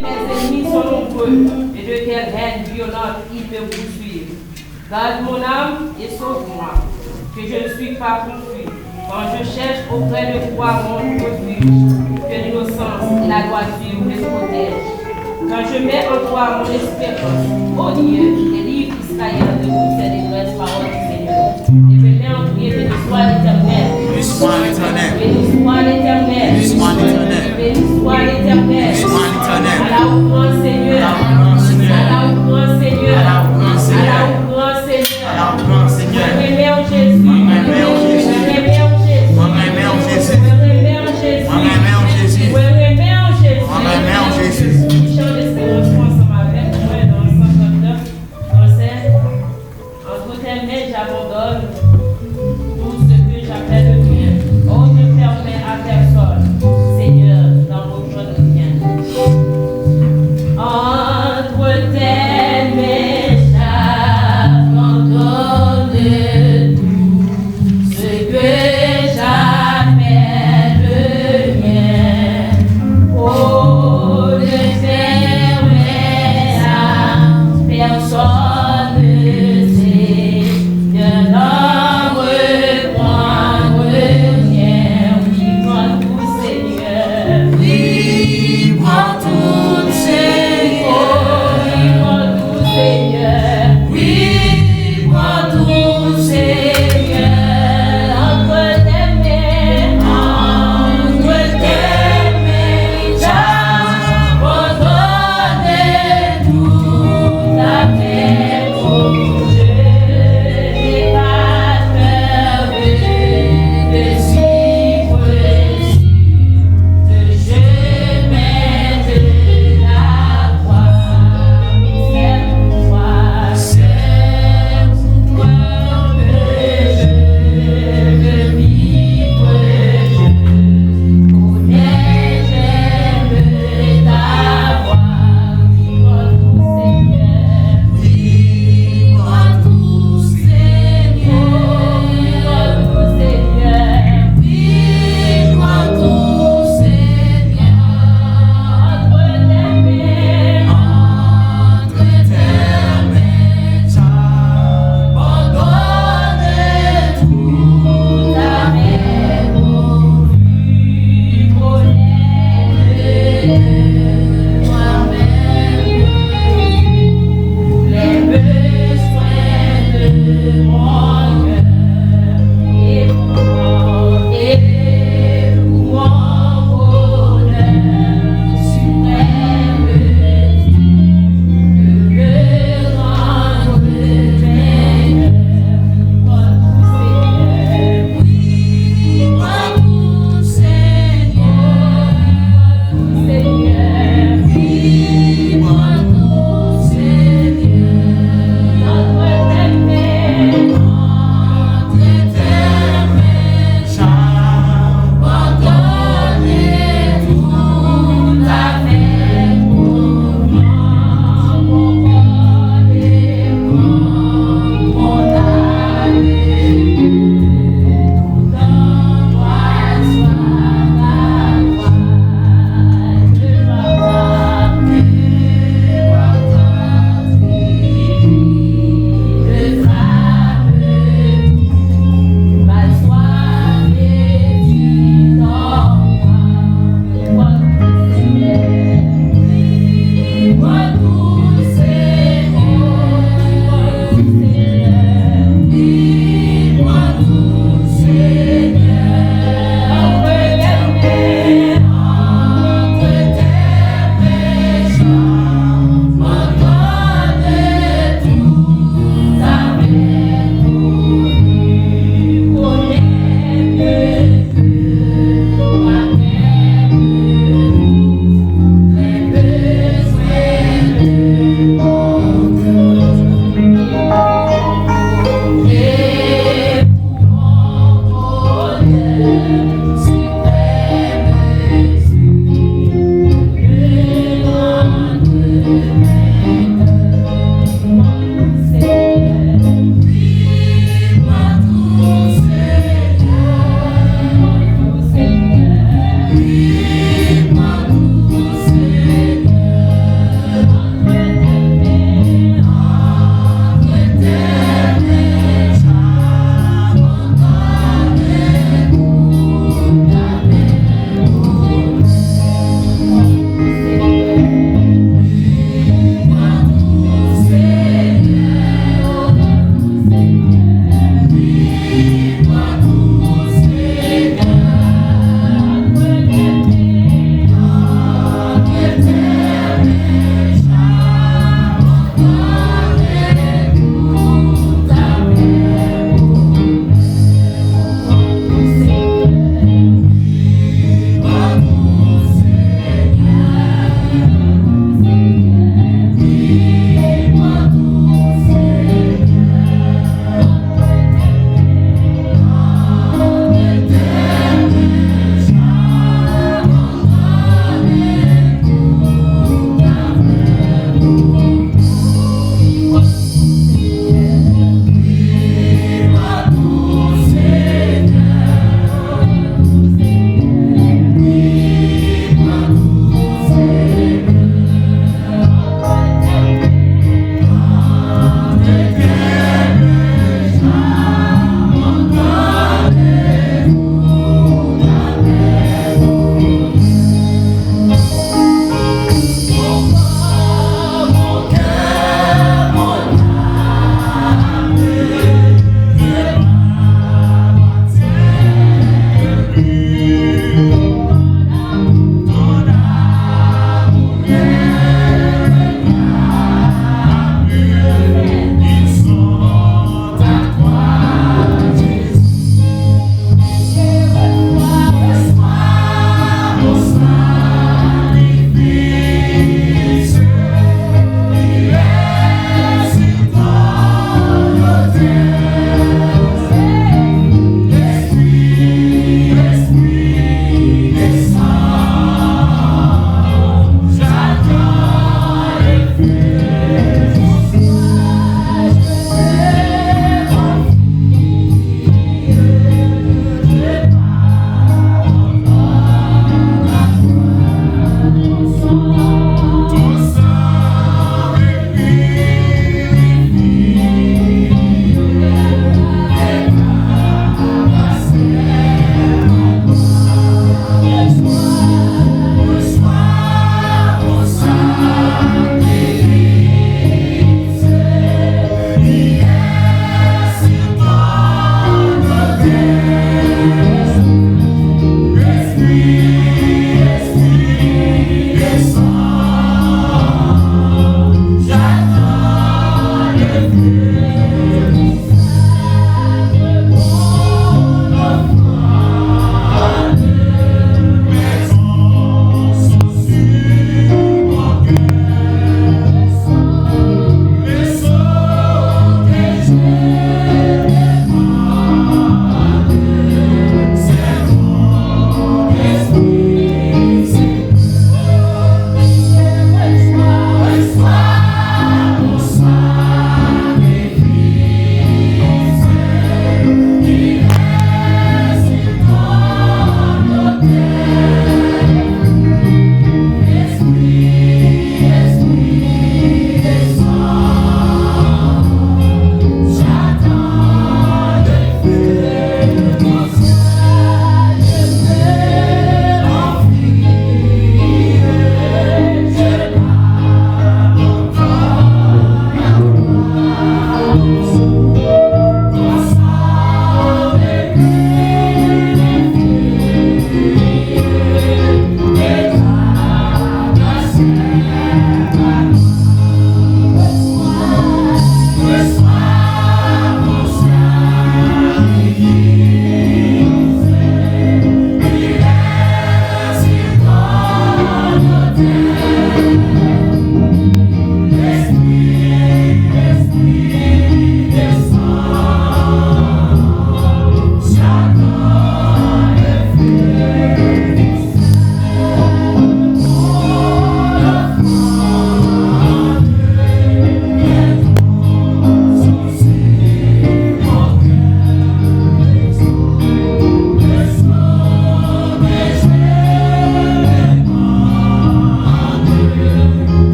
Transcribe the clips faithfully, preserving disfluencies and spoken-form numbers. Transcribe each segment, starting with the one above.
Mes ennemis sont nombreux et de telles haines violentes ils me poursuivent. Garde mon âme et sauve-moi, que je ne suis pas confus. Quand je cherche auprès de toi mon refuge, que l'innocence et la droiture me protègent. Quand je mets en toi mon espérance, ô Dieu, délivre Israël de toutes ses détresses, parole du Seigneur. Et je mets en prière, béni soit l'Éternel. Béni soit l'Éternel. Béni soit l'Éternel. Béni soit l'Éternel. Béni soit l'Éternel. Béni soit l'Éternel. À la ouvrance, Seigneur. À la ouvrance, Seigneur. À la ouvrance, Seigneur. À la ouvrance, Seigneur. À la ouvrance, Seigneur. Mwen renmen w, Jezi. Mwen renmen w, Jezi. Mwen renmen w, Jezi. Mwen renmen w, Jezi. Mwen renmen w, Jezi. Mwen renmen w, Jezi. Mwen renmen w, Jezi. Chant espérans ansanm avèk mwen nan san trannèf, vèsè. En toute aimée, j'abandonne tout ce que j'avais de bien. Oh, ne permets à personne, Seigneur, d'en reprendre le mien.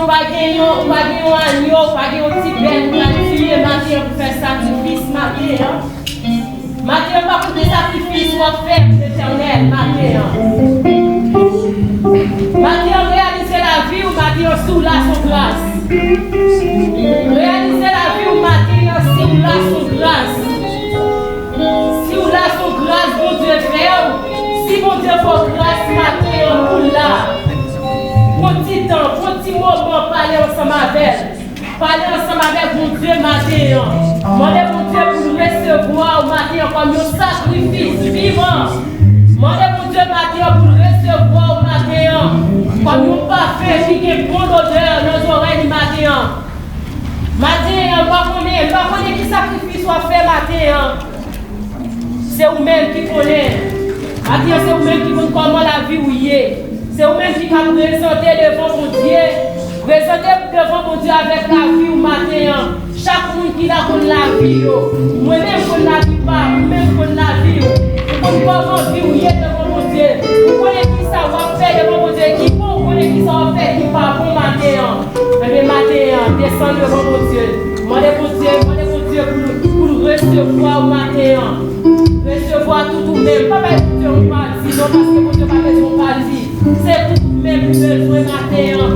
Ou pa gen yon, ou pa gen yon anyo, ou pa gen yon ti bèt, ou pral tiye maten an pou fè sakrifis maten an. Maten an, pa konte sakrifis w ap fè pou Letènèl maten an. Maten an, reyalize lavi w, maten an, si w la, se yon gras. Reyalize lavi w, maten an, si w la, se yon gras. Si w la, se yon gras Bondye fè w. Si Bondye fè w gras maten an pou w la, pran ti tan, pran ti moman, pale ansanm avè l. Pale ansanm avèk Bondye maten an. Mande Bondye pou l resevwa w maten an kòm yon sakrifis vivan. Mande Bondye maten an pou l resevwa w maten an kòm yon pafen ki gen bon lodè nan zòrèy li maten an. Maten an, m pa konnen, m pa konnen ki sakrifis w ap fè maten an. Se ou menm ki konnen. Maten an, se ou menm ki konn kòman lavi w ye. Se ou menm ki ka prezante devan Bondye. Prezante devan Bondye avèk lavi w maten an. Chak moun ki la konn lavi yo. Mwen menm konn lavi pa m, ou menm konn lavi w. Ou konn kòman vi w ye devan Bondye. Ou konnen ki sa w ap fè devan Bondye ki bon, ou konnen ki sa w ap fè ki pa bon maten an. Ebyen, maten an, desann devan Bondye. Mande Bondye, mande Bondye pou l, pou l resevwa w maten an. Resevwa tout ou menm. Pa bay Bondye yon pati, non, paske Bondye pa bezwen yon pati. Se tout ou menm li bezwen maten an.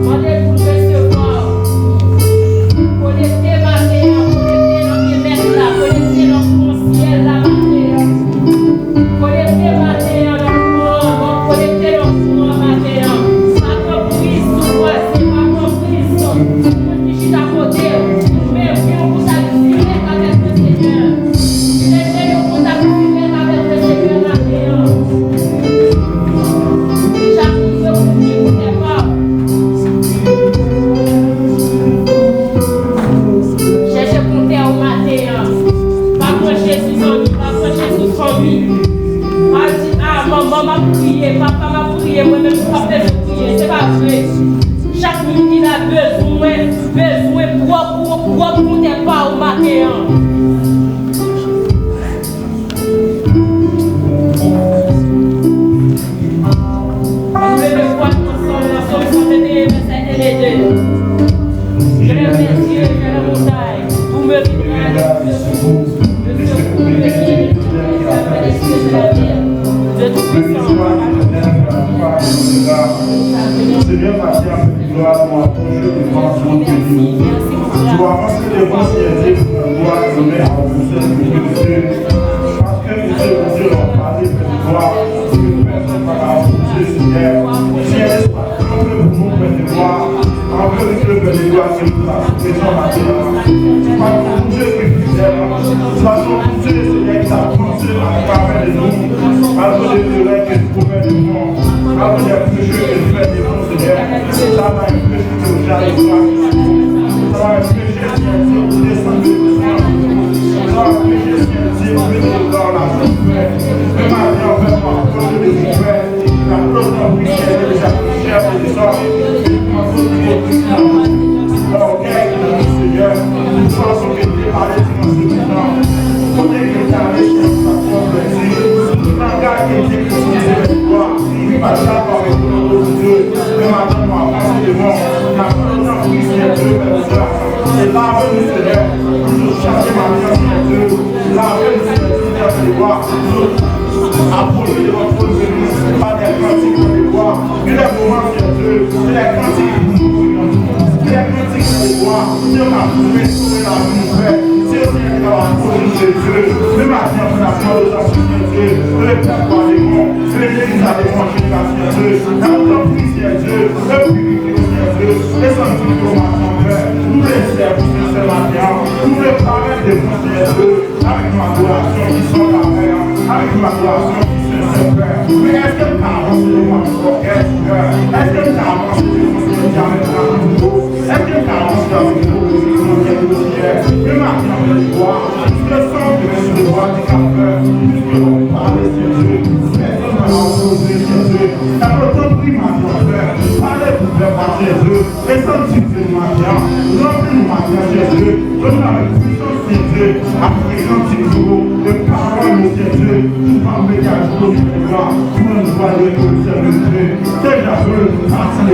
Mande pou l resevwa w. Konekte maten an, konekte nan pye Mèt la, konekte nan kouran syèl la maten an. Konekte maten an nan kouran, konekte nan kouran maten an. Pa pran priz sou vwazen, pa pran priz sou moun ki chita kote w. Ou menm, gen yon kontak dirèk avèk Lesenyè. Mete yon kontak dirèk avèk Lesenyè maten an. Chak moun dwe kouvri pou tè pa w. Chèche pou tè w maten an. Pa branche sou zanmi, pa branche sou fanmi. Pa di, "A, manman m ap priye, papa m ap priye, mwen menm m p ap bezwen priye." Se pa vre. Chak moun ki la bezwen, bezwen pwòp, pwòp, pwòp pou tè pa w maten an. Ann leve vwa nou ansanm nan Sòm san trannteyen, vèsè en e de. Je lève mes yeux vers les montagnes, d'où me viendra le secours. Le secours me vient de l'Éternel qui a fait les cieux et la terre. Dieu Tout-Puissant. Seigneur, maten an, glwa pou apwoche devan tron beni. Pou avanse devan Senyè Dye pou rann glwa e onè a ou sèl ki merite. Paske li se Bondye, l ap pale, fè glwa, ke pèsonn pa ka opoze, Senyè. Senyè, lespwa kanpe pou nou, Pè de glwa. An verite, Pè de glwa, ke nou ta prezan maten an. Paske Bondye ki fidèl, paske Bondye, Senyè, ki ta panse atravè de nou, malgre de erè ke nou komèt devan, malgre de peche ke nou fè devan, Senyè. Sa va enpeche ke nou jale glwa. Sa va enpeche Senyè Dye, ou desann de nou. Sa va anpeche Senyè Dye, ou mete nou nan la fè. Men maten an, fè nou apwoche de ou, Pè. N ap lòt anpri Senyè Dye, de sa ki chè, de dezòd, de lògèy ki nan nou, Senyè. Tout fason ke nou te pale dimanch se maten an, kote ke nou te ale, Senyè, nou pa t konn plezi. Tout langaj ke nou te itilize, Pè, nou pa t dakò avèk ou, Bondye. Men maten an, nou avanse devan w. N ap lòt anpri Senyè Dye, Pè, de sa. E lave nou, Senyè, pou nou chanje maten an, Senyè Dye. Lave nou, Senyè Dye, pou nou apwoche devan twòn gras pa dè kantik nan devwa. Gen dè moman, Senyè Dye, gen dè kantik pou nou, gen dè kantik nan devwa, Senyè, k ap restore lavi nou, Pè. Se yo, Senyè, ki kapab pwodui, Senyè Dye. Men maten an, pou n ap mande w sa, Senyè Dye, repèt ou a devan, legliz la devan, Senyè Dye. N ap tanpri, Senyè Dye, repiblik Senyè Dye, desann sou nou maten an, Pè. Nou vle sèvi w, Senyè, maten an. Nou vle parèt devan w, Senyè Dye, avèk yon adorasyon ki san parèy, avèk yon adorasyon ki sensè, Pè. Men èske n ka avanse devan w avèk kè, Senyè? Èske n ka avanse devan w, Senyè, avèk lamour? Èske n ka avanse avèk yon kè, Senyè? Men maten an, Pè, piske san w te mèt sou devwa, te ka fè, piske w pale, Senyè Dye, pèsonn pa ka opoze, Senyè Dye. N ap tanpri maten an, Pè, pale pou pèp la, Senyè Dye. Desann sou nou maten an. Ranpli nou maten an, Senyè Dye. Ranpli nou avèk pwisans, Senyè Dye. Avèk kantik nou yo, e pawòl nou, Senyè Dye. Pou pa mete a dispozitif la, pou nou va leve, Senyè Dye. Senyè Dye, pase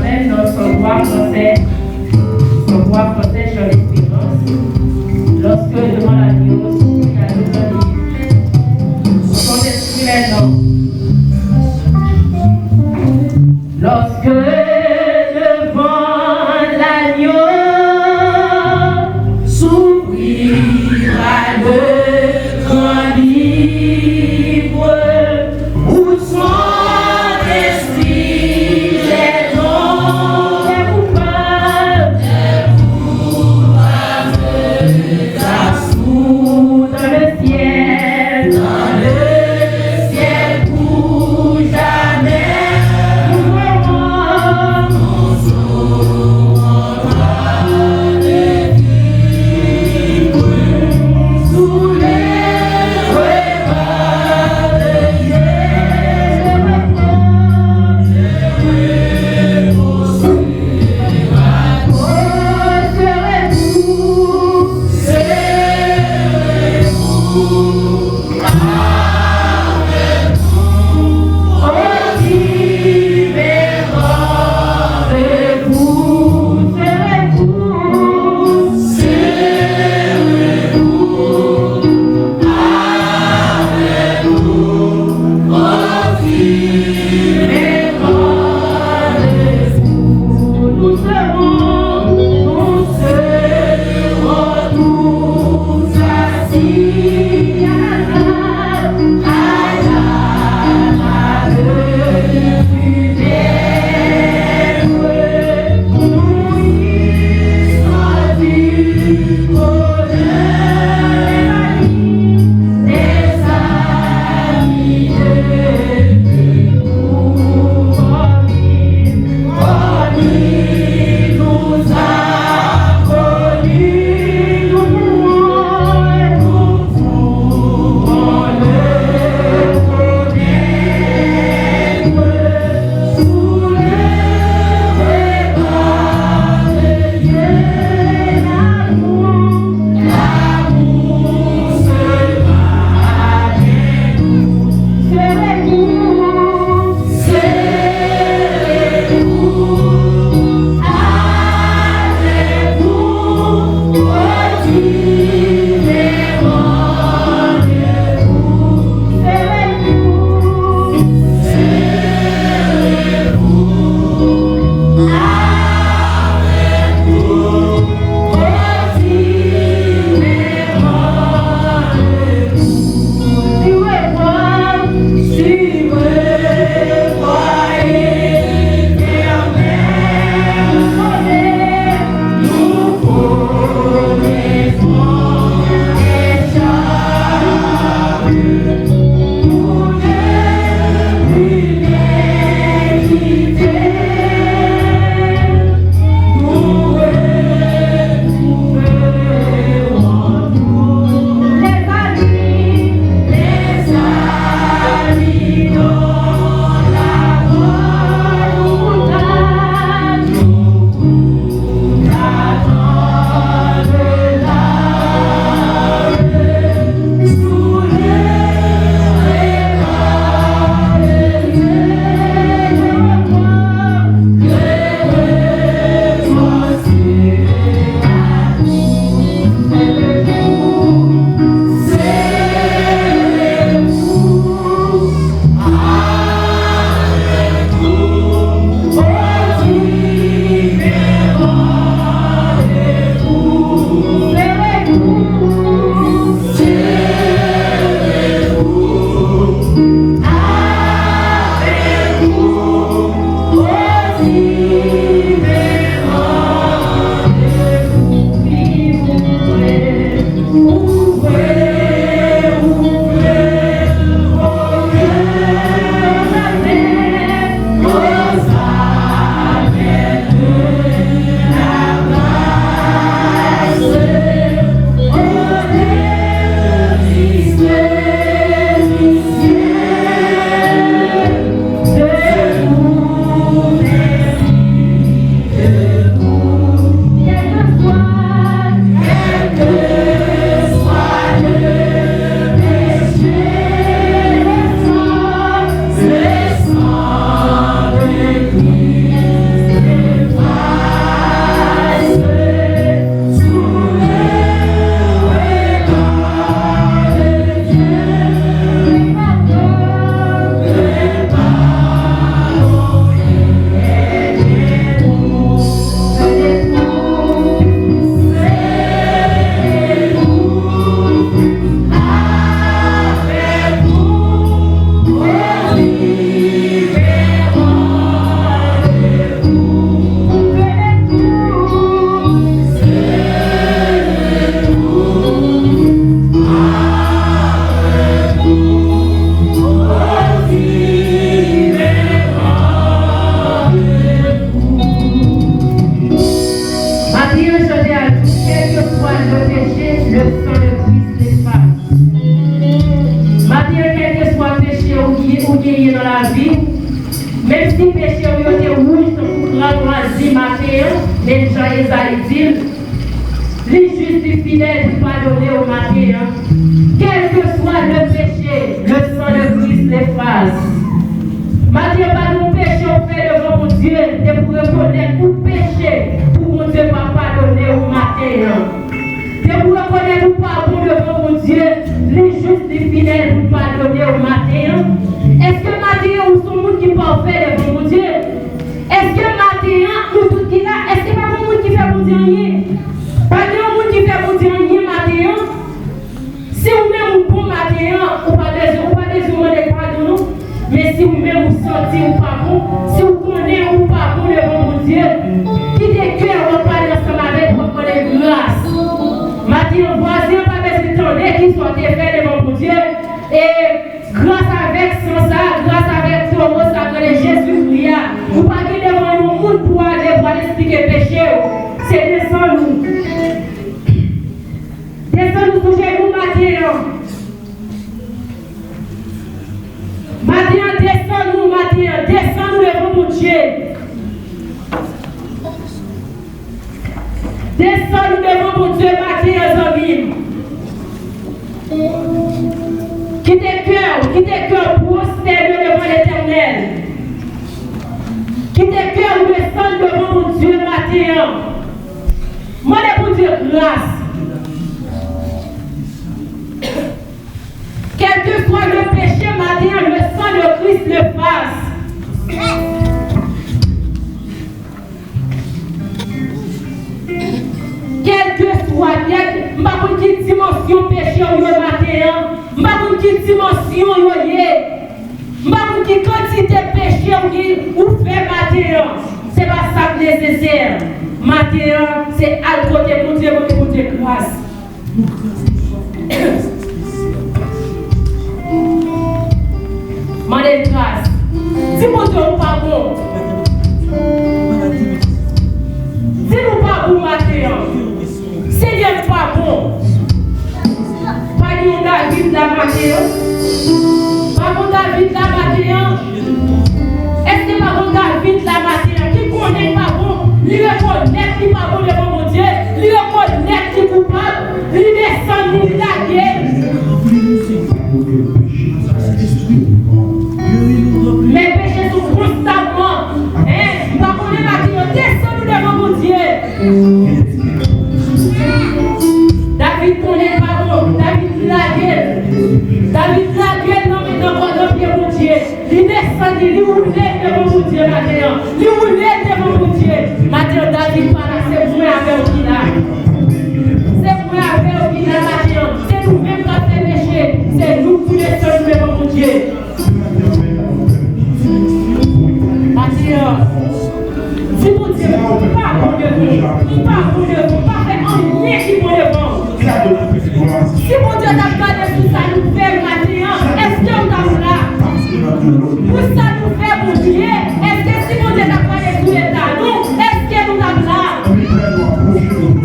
Amen. Notre roi français, notre roi français, Jean Espérance, lorsque devant l'agneau, il y a le Saint-Esprit est non. Lorsque devant l'agneau s'ouvrira le grand livre, où sont inscrits les noms des coupables, dans le ciel, dans le ciel pour jamais. Nous serons, nous serons dans les livres, sous les regards de Dieu. ou genyen nan lavi, menm si peche w yo te wouj tankou kran nwazim maten an, men jan Ezayi di l, li jis, li fidèl pou l padone w maten an. Quel que soit le péché, le sang de Christ l'efface. Maten an, pa gen yon peche w fè devan Bondye, depi w rekonèt ou peche, pou Bondye pa padone w maten an. Depi w rekonèt ou pa bon devan Bondye, li jis, li fidèl pou padone w maten an. Èske maten an ou se yon moun ki pafè devan Bondye? Èske maten an nou tout ki la, èske pa gen moun ki fè Bondye anyen? Pa gen yon moun ki fè Bondye anyen maten an? Si ou menm ou bon maten an, ou pa bezwen, ou pa bezwen mande l padon non. Men si ou menm ou santi ou pa bon, si ou konnen ou pa bon devan Bondye, kite kè w ap pale ansanm avè l, w ap mande l gras. Maten an, vwazen an pa bezwen tande kisa w te fè devan Bondye. E gras avèk san sa, gras avèk towo sa k rele Jezikri a, ou pa gen devan yon moun pou w ale, pou w al eksplike peche w. Se desann ou. Desann ou sou jenou maten an. Maten an, desann ou, maten an, desann ou devan Bondye. Desann ou devan Bondye maten an, zanmi m. Kite kè w, kite kè w pwostène devan Letènèl. Kite kè w desann devan Bondye maten an. Mande Bondye gras. Quel que soit le péché, maten an, le sang de Christ l'efface. Quel que soit, quel, m pa konn ki dimansyon peche w yo maten an, m pa konn ki dimansyon yo ye. M pa konn ki kantite peche ou gen, ou fè maten an. Se pa sa k nesesè. Maten an, se al kote Bondye, mande Bondye gras. Mande l gras. Di Bondye ou pa bon. Di l ou pa bon maten an. Senyè, m pa bon. Pa gen yon David la maten an? Pa gen yon David la maten an? Èske pa gen yon David la maten an ki konnen l pa bon? Li rekonèt li pa bon devan Bondye. Li rekonèt li koupab. Li desann li, li lage l. Men peche sou konstamman. Hein? M pa konnen maten an, desann ou devan Bondye. David konnen l pa bon. David lage l. David lage l nan men, nan kò, nan pye Bondye. Li desann li, li woule l devan Bondye maten an. Li woule l devan Bondye. Maten an, David pa la, se mwen avè w ki la. Se mwen avè w ki la maten an. Se nou menm k ap fè peche. Se nou k pou desann nou devan Bondye. Maten an, di Bondye, m pa bon devan w, m pa bon devan w, m pa fè anyen ki bon devan w. Si Bondye t ap gade sou sa nou fè maten an, èske w t ap la? Pou sa nou fè Bondye, èske si Bondye t ap gade sou eta nou, èske nou t ap la?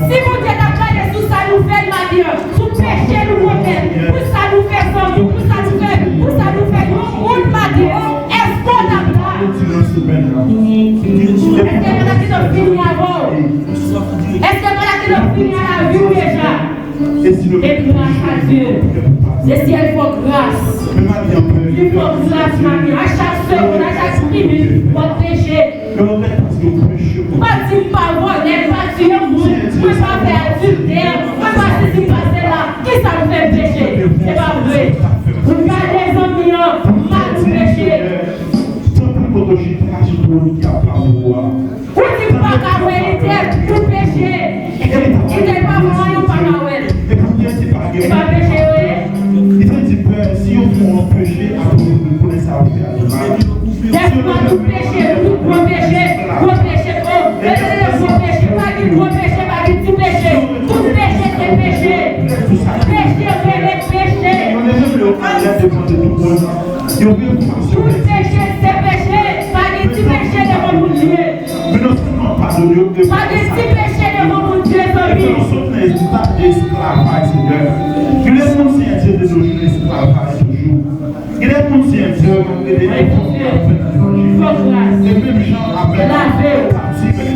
Si Bondye t ap gade sou sa nou fè maten an, sou peche nou komèt, pou sa nou fè zanmi, pou sa nou fè, pou sa nou fè yon moun maten an, èske w t ap la? Èske bagay ki t ap fini avè w? Èske bagay ki t ap fini a lavi w deja? E gras a Dye. Le syèl fè w gras. Li fè w gras maten. A chak segonn, a chak minit, w ap peche. Pa di m pa vòlè, m pa tiye moun, mwen pa fè adiltè, mwen pa sesi, m pa sela. Kisa m fè m peche? Se pa vre. Ou gade zanmi an, mal ou peche. Tanpri kote w chita sou twòn ki ap pa pou ou a. Ou di m pa ka wè Etèl, ou peche. Etèl pa fè anyen, ou pa ka wè l. E pa peche yo ye? Li te di, pè, si yo fè yon peche, apre yo konnen sa yo fè a te mal. Dèfwa tout peche, tout gwo peche, gwo peche, o, gwo peche, pa gen gwo peche, pa gen ti peche. Tout peche se peche. Peche rele peche. Tout peche se peche, pa gen ti peche devan Bondye. Men non sèlman padone yo, men pa gen ti peche devan Bondye, zanmi. Yo sot nan eta esklavaj, Senyè. Gen de moun, Senyè Dye, de nos jours, esklavaj toujou. Gen de moun, Senyè Dye, Fò gras. Lave w.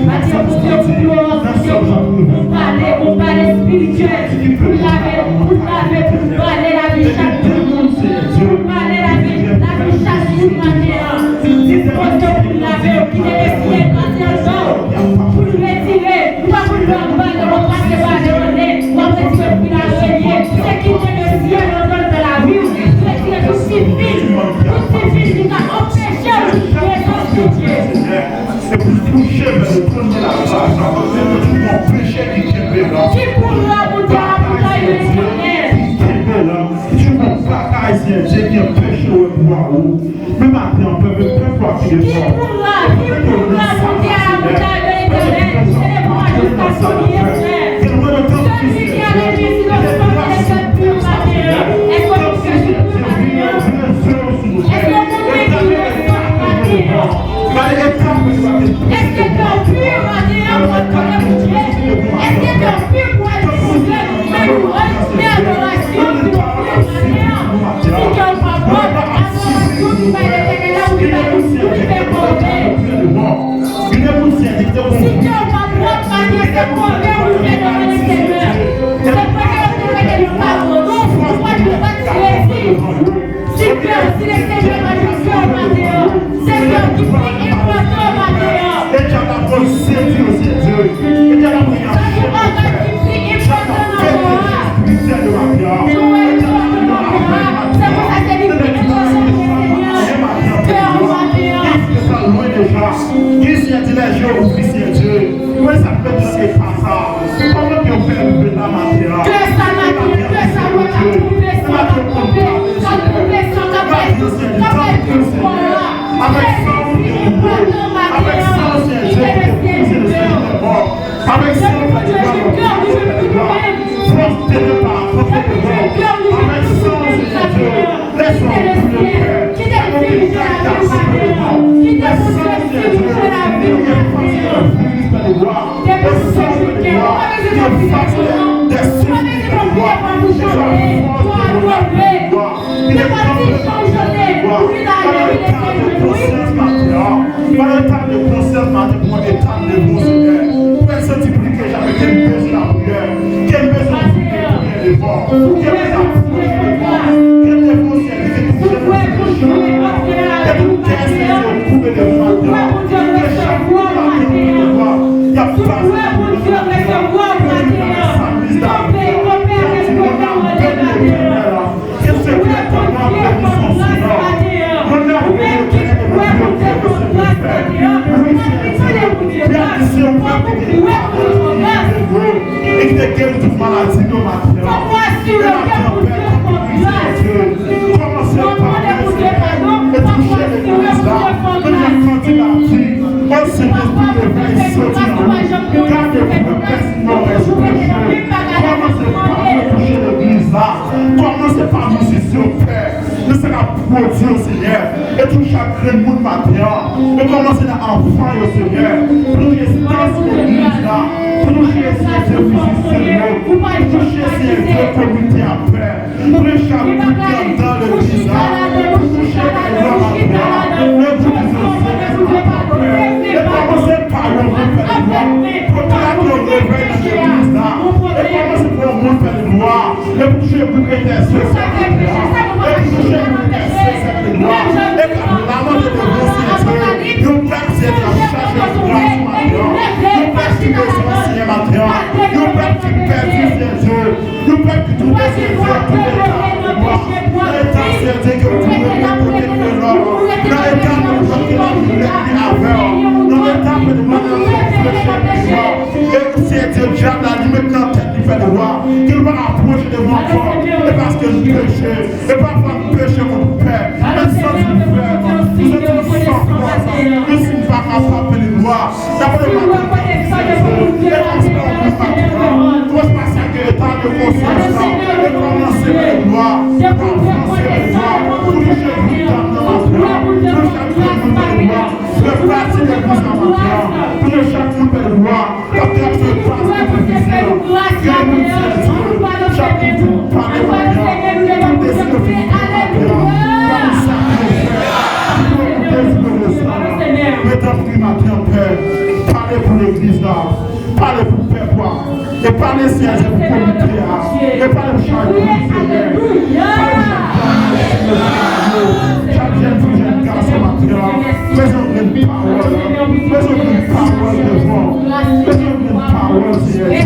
Matye Bondye pou glwa, pou pale, pou pale espirityèl, pou lave, pou lave, pou pale lavi chak moun, pou pale lavi, lavi chak moun maten an. Dispoze w pou lave w, kite Lesyèl pase anba w, pou l retire, ou pa pou l anba w, w pase pa devan nèt, w ap retire pou l arenye. Se kite Lesyèl antre nan lavi w, retire tout sifil, tout sifil ki ka anpeche w prezans Bondye. Se pou l touche vè l, pou l di la plas, se tout yon peche ki kenbe l. Ki pou la Bondye avantaj Letènèl? Ki kenbe l, ki yon bagay, Senyè Dye, ki anpeche w wè glwa ou. Men maten an, pèp, pèp la ki defò. Ki pou la, ki pou la Bondye avantaj Letènèl? Se le mwa jiska sou li, Senyè. Sèl li ki ale vizite sou le pèp pur maten an. Èske nou chèche pur maten an? Èske w konnen ki w ye maten an? Èske kè w pi maten an pou adore Bondye? Èske kè w pi pou adore Bondye? Men louwanj, men adorasyon ki w ofri maten an. Si kè w pa pwòp, adorasyon ki bay Letènèl la, ou ki bay, ou ki fè kòve. Si kè w pa pwòp, maten an, se kòve ou fè devan Letènèl. Se vre ke yo te mete nou pa bon, non, ou pa t, ou pa t kredi. Si kè, si Lesenyè pa nan kè w maten an, se kè w ki pi enpòtan maten an. Sa se bagay ki pi enpòtan nan kò a. Nou wè li sou maten an, se konsa se li pi enpòtan, Lesenyè, kè w maten an. Ki Senyè di lè je ouvri, Senyè Dye. Mwen sa k mete nan eta sa. Kòman ke w fè rive la maten an? Ke sa maten, ke sa lwa ka twouble san, ka twouble, ka twouble san, ka bay, ka bay tout kò a. Avèk san ou te boure, avèk san ou Senyè Dye ki te brize lespri de mò, avèk san ou fè de mò, fòs te depa, fòs te depa, avèk san ou Senyè Dye. Lè san w koule, Pè, se yon mirak k ap sove nou. Lè san w Senyè Dye, li efase yon viris, Pè de glwa. Lè san w Pè de glwa, li efase de siy, Pè de glwa. Lè fòs de yon Pè de glwa, li tanpe Pè de glwa. Ban nou eta de konsyans maten an. Ban nou eta de konsyans maten pou yon eta de bon Senyè. Pou n santi pli ke jamè ke n bezwen lapriyè, ke n bezwen priye. Ke n apwoche devan, ke devan Senyè, ke tout jèn, ke tout kè, Senyè, koube devan maten an. Ke chak moun maten an, y ap pase pou yo, ke yo vin avèk sa mis David la, y ap di, mwen ap beni Letènèl la. Ke sekrè kò nou ap beni son silan. Mwen ap beni Letènèl pou bondye ke Senyè fè. Wi, Senyè, Senyè, Senyè, ou fè pou ke nou pa beni Letènèl. E ki te geri tout maladi nou maten an. E maten an, Pè, kòmanse pa mwen, Senyè, e touche legliz la. Men jan kantik la di, o Senyè, pou revèy soti nan ou. Gade pou yo pèsonèl rèspèkte. Kòmanse pa mwen, touche legliz la. Kòmanse pa mizisyen, Pè. Men sa k ap pwodui yo, Senyè. E touche chak grenn moun maten an. E kòmanse nan anfan yo, Senyè. Pou touche sans legliz la. Pou touche sans mizisyen yo. Pou touche, Senyè, komite a, Pè. Touche chak moun ki anndan legliz la. Pou touche legliz la maten an. E pou touche, Senyè, Pè. E kòmanse pa yo, Pè de glwa. Pwoklame yon revèy nan legliz la. E kòmanse pou yon moun, Pè de glwa. E pou touche bouk entèseksyon, Senyè. E pou touche bouk entèseksyon, Senyè. E k ap lamante devan Senyè Dye. Yon pèp, Senyè, k ap chache gras maten an. Yon pèp ki bezwen Senyè maten an. Yon pèp ki pèdi, Senyè Dye. Yon pèp ki twouble, Senyè Dye, twouble nan eta, Senyè Dye, ke ou twouble nan kote ke lò. Nan eta ke ou twouble nan lavi lènmi avè w. Nan eta ke ou twouble nan fleche, Senyè Dye. E Senyè Dye, dyab la, li met nan tèt li, Pè de glwa, ke l pa ka pwoche devan kò, e paske l peche, e pafwa n peche kont Pè, men santi n fèb, santi n san fòs, nou si n pa kapab, Pè de glwa, n ap leve maten, e kòmanse pa yon moun maten an, kòmanse pa sa ke eta de konsyans la, e kòmanse, Pè de glwa, pou avanse, Pè de glwa, pou touche vi dam nan maten an, pou chak moun, Pè de glwa. Fè pati de plis nan maten an. Touche chak moun, Pè de glwa, k ap travèse pas difisil. Gen moun, Senyè Dye, chak moun ki pale maten an, ki deside fini maten an. Maten an, Pè, pale pou legliz la, pale pou pèp la, e pale, Seyè Dye, pou komite a, e pale pou chak grenn, Seyè, pale pou chak gason, chak jèn fi, jèn gason maten an, bezwen yon grenn pawòl, bezwen yon grenn pawòl devan, bezwen yon grenn pawòl, Seyè Dye,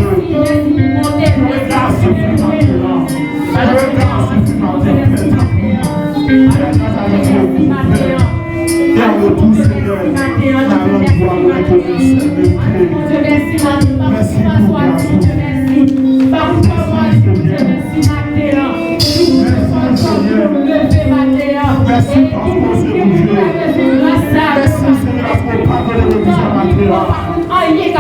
yon rega sifi maten an, yon rega sifi maten an, Pè, tanpri, fè gras avèk legliz, Pè. Dènye tou, Senyè, n a randvou avèk ou nan sèl verite. Mèsi pou gras ou. Mèsi, Senyè. Mèsi, Senyè. Mèsi paske w se Bondye. Mèsi, Senyè, paske w padone legliz la maten an.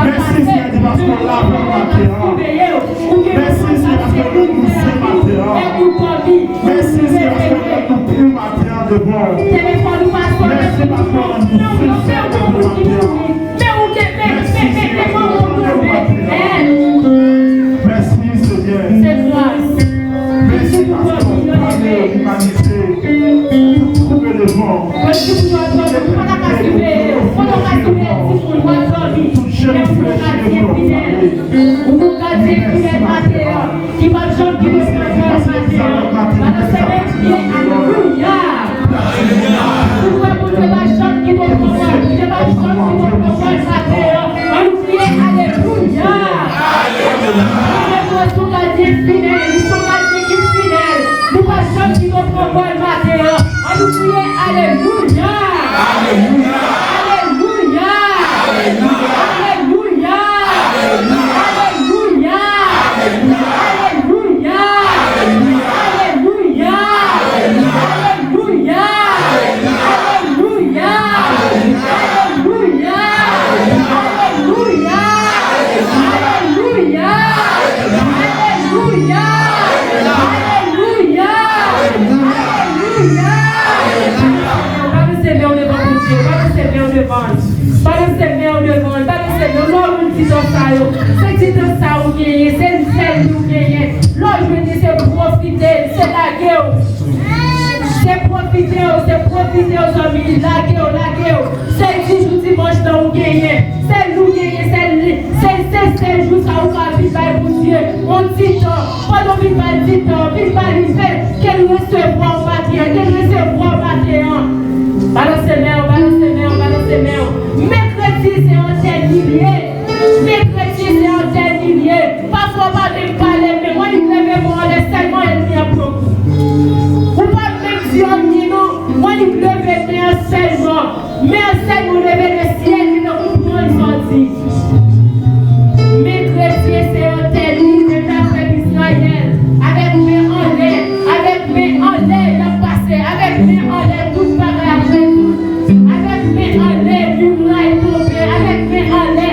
Mèsi, Senyè, paske w lave nou maten an. Mèsi, Senyè, paske w redi nou sen maten an. Mèsi, Senyè, paske w redi nou pur maten an. Telefòn ou pa sone. Mèsi paske w rann nou sensè devan w maten an. Mèsi, Senyè, paske w tande w maten an. Mèsi, Senyè. Se gras. Mèsi paske w pale limanite. Tout koube devan w. Mwen di pou yo dòmi, ou pa ta ka siveye. Pandan w ka siveye timoun, w ap dòmi. Men ou gon gadyen fidèl. Ou gon gadyen fidèl maten an. Ki p ap janm kite w pran pòz maten an. Balanse men w byen, alelouya. Ou wè Bondye p ap janm kite w pran pòz, Bondye p ap janm kite w pran pòz maten an. Ann nou kriye, alelouya. Bondye nou se yon gadyen fidèl, li se yon gadyen ki fidèl. Li p ap janm kite w pran pòz maten an. Ann nou kriye, alelouya. Alelouya. Alelouya. Balanse men w devan Bondye, balanse men w devan l, balanse men w devan l, balanse men w. Lè w jwenn ti tan sa yo, se ti tan sa ou genyen, se sèl li ou genyen. Lè w jwenn li, se pwofite l, se lage w. Se pwofite w, se pwofite w, zanmi, lage w, lage w. Se di jou dimanch lan ou genyen. Se li ou genyen, se li, se, se sèl jou sa ou ka vin bay Bondye yon ti tan. Pandan w vin ba l ti tan, vin ba li, fè ke l resevwa w maten an, ke l resevwa w maten an. Balanse men w, balanse men w, balanse men w. Mèkredi se yon tèt li ye. Mèkredi se yon tèt li ye. Pafwa w pa menm pale, men mwen li leve men w anlè sèlman ènmi an pran kou. Ou pa menm di anyen non, mwen li leve men an sèlman. Men an sèlman leve nan syèl li tankou pran sòti. Mèkredi se yon tèt li, menm jan pèp Izrayèl, avèk men anlè, avèk men anlè y ap pase, avèk men anlè tout bagay ap rezoud, avèk men anlè miray tonbe, avèk men anlè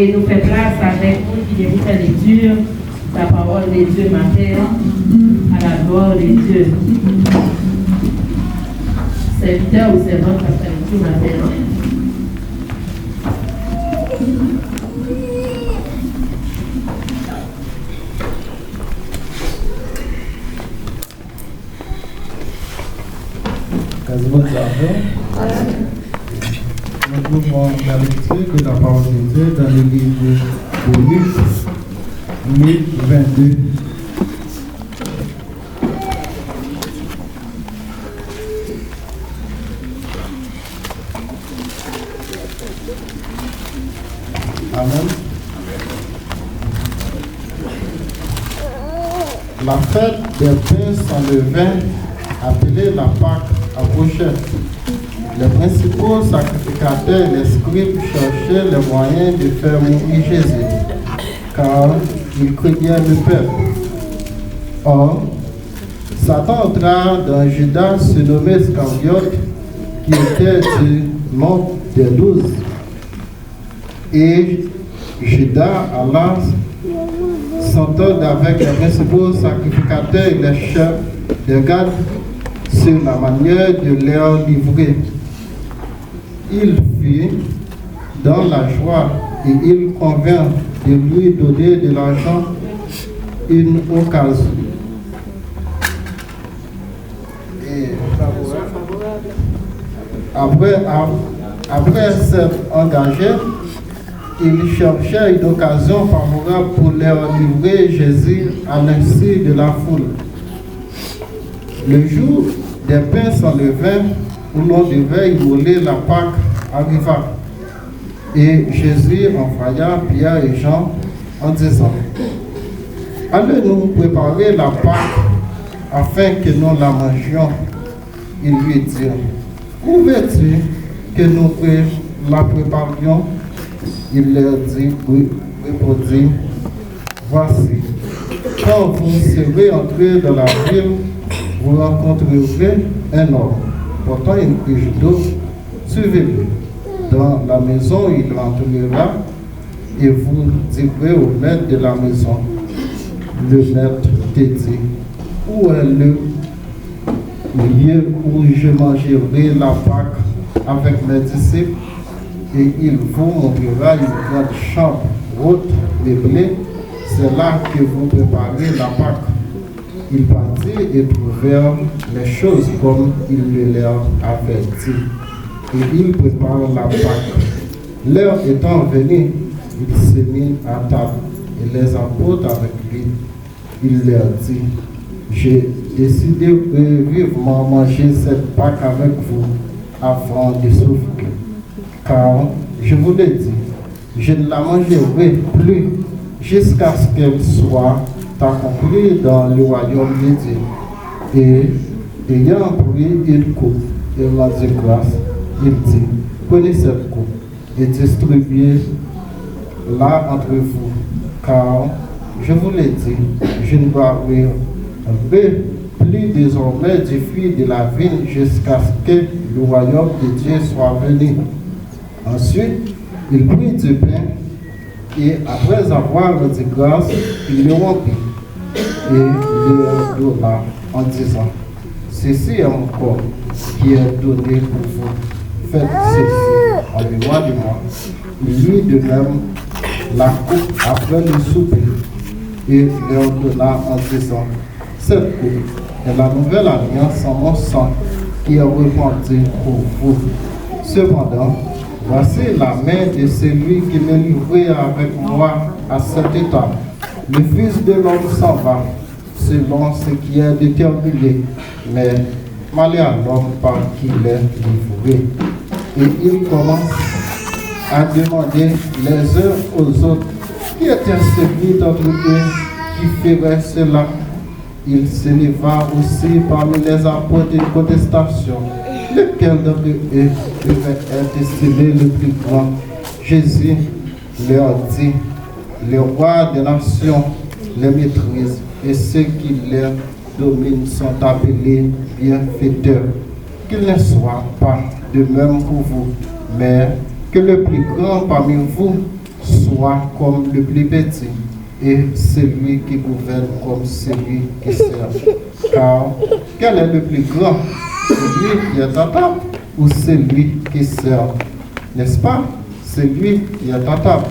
E nou fè plas avèk moun ki gen pou fè lekti la parole de Dieu maten an, à la gloire de Dieu. Sèvitè ou sèvant k ap fè lekti maten an. Grâce Bondye avè w. Nous trouvons la lecture de la parole de Dieu dans le livre de Luc, Luc vingt-deux. Amen. La fête des pains sans levain, appelée la Pâque, approchait. Les principaux sacrificateurs et les scribes cherchaient les moyens de faire mourir Jésus, car ils craignaient le peuple. Or, Satan entra dans Judas, surnommé Iscariote, qui était du nombre des douze. Et Judas alla s'entendre avec les principaux sacrificateurs et les chefs des gardes sur la manière de les livrer. Il fut dans la joie et il convint de lui donner de l'argent, une occasion. Et après, ap- après s'être engagé, il cherchait une occasion favorable pour leur livrer Jésus à l'insu de la foule. Le jour des pains sans levain, où l'on devait immoler la Pâque, arriva. Et Jésus envoya Pierre et Jean en disant, allez nous préparer la Pâque afin que nous la mangions. Ils lui dirent, où veux-tu que nous pré- la préparions? Il leur dit, répondit, voici, quand vous serez entrés dans la ville, vous rencontrerez un homme portant une cruche d'eau. Suivez-le. Dans la maison, il entrera et vous direz au maître de la maison, le maître te dit, où est le lieu où je mangerai la Pâque avec mes disciples, et il vous montrera une grande chambre haute, meublée, c'est là que vous préparez la Pâque. Ils partirent et trouvèrent les choses comme il le leur avait dit. Et ils préparèrent la Pâque. L'heure étant venue, il se mit à table, et les apôtres avec lui. Il leur dit, j'ai décidé de vivement manger cette Pâque avec vous avant de souffrir. Car, je vous le dis, je ne la mangerai plus jusqu'à ce qu'elle soit accomplie dans le royaume de Dieu. Et, ayant pris une coupe, il rendit grâce, il dit, prenez cette coupe et distribuez-la entre vous, car, je vous le dis, je ne boirai plus désormais du fruit de la vigne jusqu'à ce que le royaume de Dieu soit venu. Ensuite, il prit du pain et, après avoir rendu grâce, il le rompit et leur donna en disant, ceci est mon corps qui est donné pour vous. Faites ceci en mémoire de moi. Il lui de même la coupe après le souper et leur donna en disant, cette coupe est la nouvelle alliance en mon sang qui est répandue pour vous. Cependant, voici la main de celui qui me livrait avec moi à cette table. Le Fils de l'homme s'en va selon ce qui est déterminé, mais malheur à l'homme par qui il est livré. Et ils commencèrent à demander les uns aux autres, qui était celui d'entre eux qui ferait cela? Il s'éleva aussi parmi les apôtres une contestation. Lequel d'entre eux devait être estimé le plus grand? Jésus leur dit, les rois des nations les méprisent, et ceux qui les dominent sont appelés bienfaiteurs. Qu'il ne soit pas de même pour vous, mais que le plus grand parmi vous soit comme le plus petit, et celui qui gouverne comme celui qui sert. Car quel est le plus grand, celui qui est à table ou celui qui sert? N'est-ce pas? Celui qui est à table.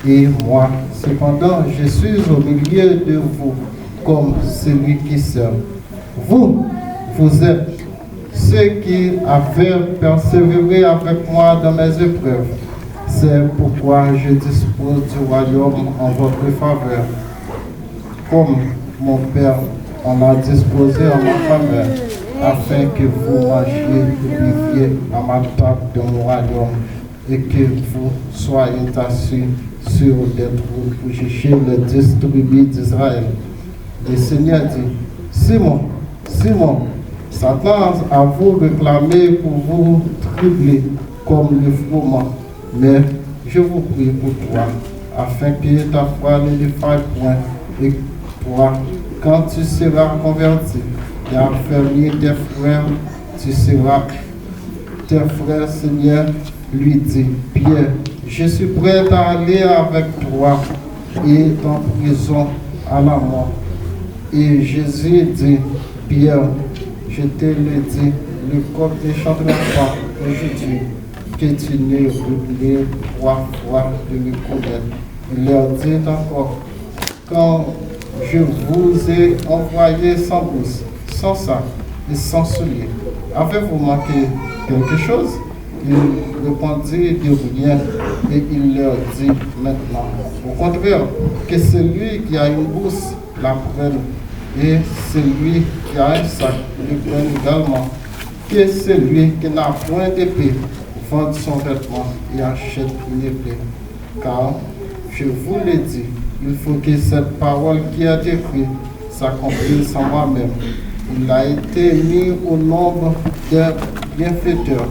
Et moi, cependant, je suis au milieu de vous comme celui qui sert. Vous, vous êtes ceux qui avez persévéré avec moi dans mes épreuves. C'est pourquoi je dispose du royaume en votre faveur, comme mon Père en a disposé en ma faveur, afin que vous mangiez et buviez à ma table dans mon royaume, et que vous soyez assis sur des trônes pour juger les dix tribus d'Israël. Le Seigneur dit, Simon, Simon, Satan a voulu réclamer pour vous tripler comme le froment, mais je vous prie pour toi, afin que ta foi ne défaille point, et toi, quand tu seras converti et affermi tes frères, tu seras, tes frères, Seigneur, lui dit, Pierre, je suis prêt à aller avec toi et en prison à la mort. Et Jésus dit, Pierre, je te le dis, le coq ne chantera pas aujourd'hui que tu ne replais trois fois de me connaître. Il leur dit encore, quand je vous ai envoyé sans bourse, sans sac et sans souliers, avez-vous manqué quelque chose? Ils répondirent de rien, et il leur dit maintenant, au contraire, que celui qui a une bourse la prenne, et celui qui a un sac le prenne également, que celui qui n'a point d'épée vende son vêtement et achète une épée. Car, je vous le dis, il faut que cette parole qui est écrite s'accomplisse en moi-même. Il a été mis au nombre des bienfaiteurs,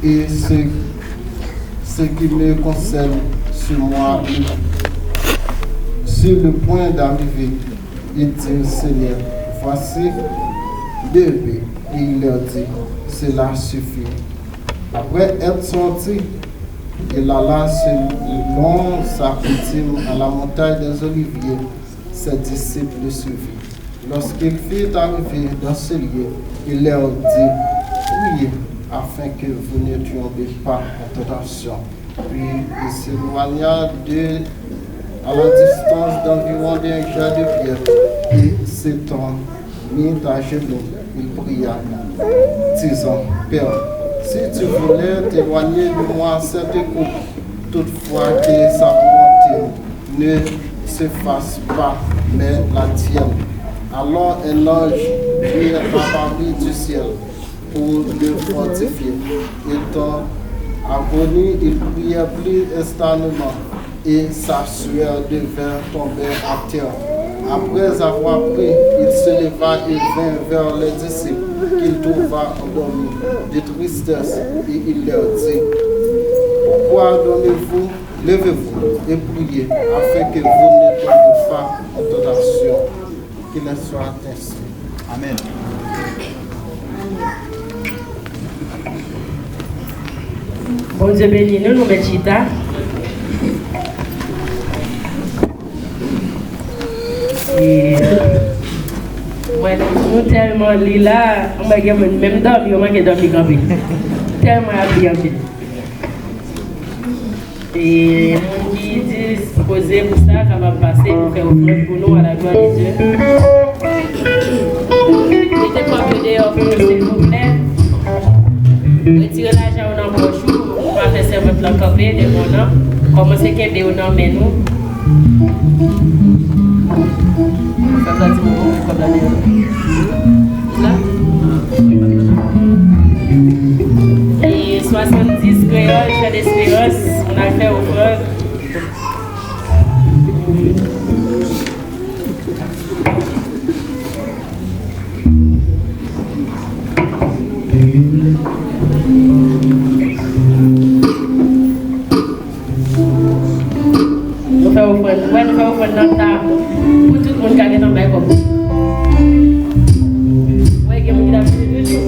et ce, ce qui me concerne sur moi, sur le point d'arriver, il dit, Seigneur, voici deux pains. Et il leur dit, cela suffit. Après être sorti, il alla selon sa coutume à la montagne des Oliviers. Ses disciples le suivirent. Lorsqu'il fut arrivé dans ce lieu, il leur dit, priez afin que vous ne tombiez pas en tentation. Puis il s'éloigna de, à la distance d'environ d'un jeet de pierre, et s'étant mis à genoux, il pria, disant, Père, si tu voulais t'éloigner de moi cette coupe, toutefois que sa volonté ne se fasse pas, mais la tienne. Alors un ange lui apparut du ciel pour le fortifier. Étant agonie, il priait plus instamment, et sa sueur devint tombée à terre. Après avoir prié, il se leva et vint vers les disciples qu'il trouva endormis de tristesse, et il leur dit, pourquoi dormez-vous? Levez-vous et priez afin que vous ne tombiez pas en tentation. Qu'il en soit ainsi. Amen. Bondye beni nou, nou mèt chita. E, mwen, nou tèlman li la, mwen gen moun menm dòmi, yo manke dòmi kanpe. Tèlman ap li anpil. E moun ki dispoze pou sa kapab pase pou fè ofrann pou nou, à la gloire de Dieu. Mete kòb yo deyò pou nou, silvouplè. Retire lajan yo nan pòch ou, ou pa fè sèvant lan kanpe devan w nan. Kòmanse kenbe yo nan men nou. Sa vle di mwen voye kòb la deyò. La. E swasanndis kreyòl, Jan Desperans, moun al fè ofrann. Nou fè ofrann, wè, nou fè ofrann nan ta pou tout moun ka gentan bay kòb. Wè, gen moun ki t ap swiv yo tou.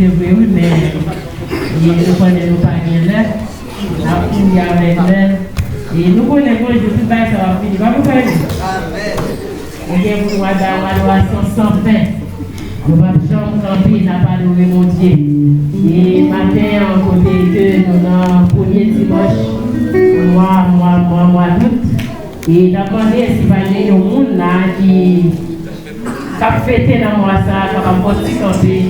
Se vre, wi, men, e, nou konnen nou pa gen lè. N ap kouri avèk lè. E nou konnen gon jou tout bagay sa va fini. Pa vre, frè? Ou gen pou nou adorasyon san fen. Nou p ap janm kanpe, n ap adore Bondye. E maten an, kote ke nou nan premye dimanch mwa, mwa, mwa, mwa dout, e n ap mande si pa gen yon moun la ki k ap fete nan mwa sa a, kapab fè yon ti kanpe.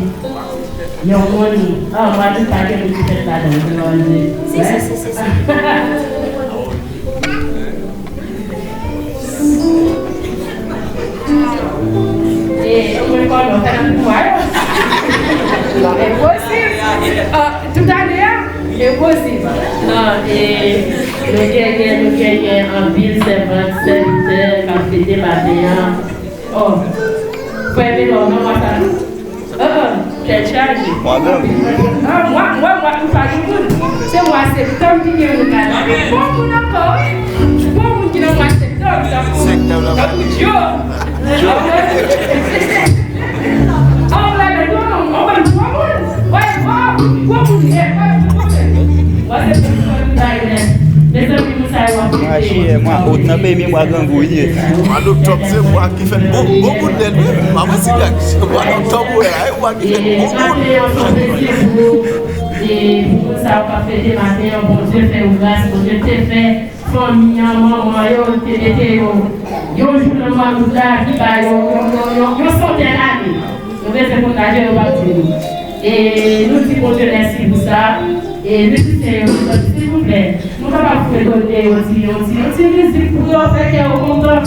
Yon moun, ah, mwa dout pa gen moun ki fèt ladan, se lòje. Si, si, si, si, si. E, mwen konnen, fè nan pou mwa yo. Non, enposib. Ah, tout ane a, enposib. Non, e, nou genyen, nou genyen anpil sèvant, sèvitè k ap fete maten an. Oh, frè Melo, non, mwa sa tou. Oh, oh, tèt chaje. Mwa gran. Ah, mwa, mwa, mwa, ou pa gen moun. Se mwa septanm ki gen moun la. Bon moun ankò, wi. Bon moun ki nan mwa septanm, tankou, tankou Djo. Djo. Ah, ou la, non, non, non, bon moun. Wè, bon, bon moun, eh, bon moun. Mwa septanm, mezanmi, moun sa yo ap fete. Mwa jiyè, mwa out nan peyi m, mwa grangou ye. Mwa doktòb se mwa ki fèt bon, bon moun nèt, wi. Pa manti, nèg. Mwa doktòb, ou wè, ay, mwa ki fèt bon moun. E pou moun sa yo k ap fete maten an, Bondye fè yo gras, Bondye te fè fanmi an, manman yo, te mete yo yon jou nan mwa dout la, ki ba yo yon, yon, yon, yon santèn ane. Nou bezwen konn laj yo, yo p ap di nou. E nou di Bondye mèsi pou sa. E mizisyen yo, silvouplè, nou kapab fredone yon ti, yon ti, yon ti mizik pou yo fè kè yo kontan.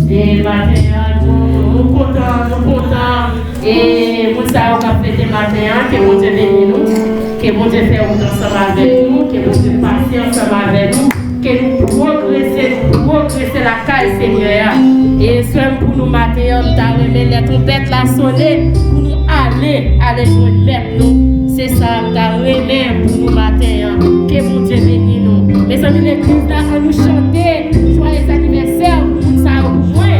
E maten an, nou, nou kontan, nou kontan. E moun sa yo k ap fete maten an, ke Bondye beni nou, ke Bondye fè wout ansanm avèk nou, ke Bondye pase ansanm avèk nou, ke nou pwogrese, nou pwogrese lakay Senyè a. E swè m pou nou maten an, m ta renmen lè twonpèt la sone, pou nou ale, ale jwenn Mèt nou. Se sa m ta renmen pou nou maten an. Ke Bondye beni nou. Mezanmi, legliz la, ann nou chante Joyeux anniversaire pou moun sa yo pou mwen.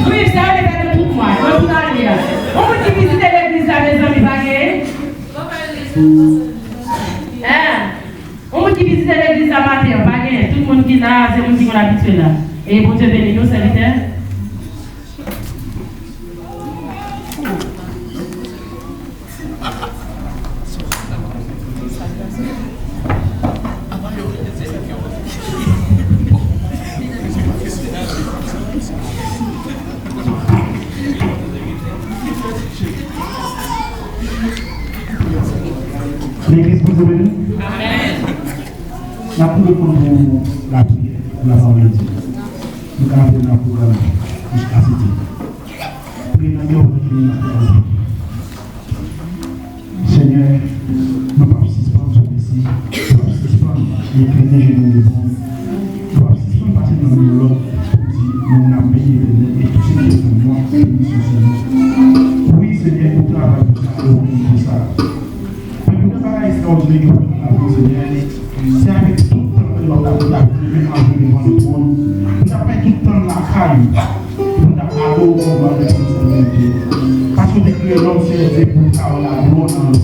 Wi, sa yo te fè nan tout mwa, nan tout ane a. Yon moun ki vizite legliz la, mezanmi, pa gen? Hein? Yon moun ki vizite legliz la maten an, pa gen? Tout moun ki la, se moun ki konn abitye la. E Bondye beni nou, sèvitè. Legliz, Bondye beni nou. Amèn. N ap tou reponn pou lapriyè, pou lapawòl de Dye. Nou ka antre nan pwogram jiska sete. Premye nan yo, premye nan pwogram. Senyè, nou p ap sispann di w mèsi, nou p ap sispann enklin je nou devan w, nou p ap sispann pase nan youn lòt pou di nou n ap beni Letènèl e tou se ki nan nou an, beni sou Senyè. Wi, Senyè, ou travay pou sa, ou vini pou sa. Men pou de bagay ekstraòdinè ke w fè nan lavi nou, Senyè, se avèk tout tan nou ap, ap, ap renmen al jwe devan lòt moun. Nou t ap pèdi tout tan lakay ou. Pou n t ap adore w kòm Bondye, kòm Sèl Bondye. Paske w te kreye lòm, Senyè Dye, pou l ka wè laglwa nan li.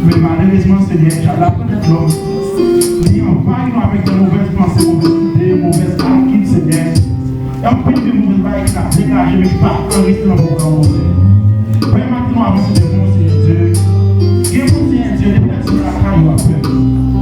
Men malerezman, Senyè, lapwennèt lòm, li anvayi nou avèk de movèz panse, movèz ide, movèz kalkil, Senyè. E anpil de movèz bagay ki t ap degaje, men ki pa anrejistre nan pwogram Bondye. Premye maten nou avanse devan w, Senyè Dye. Gen moun, Senyè Dye, depi lè ti lakay yo ap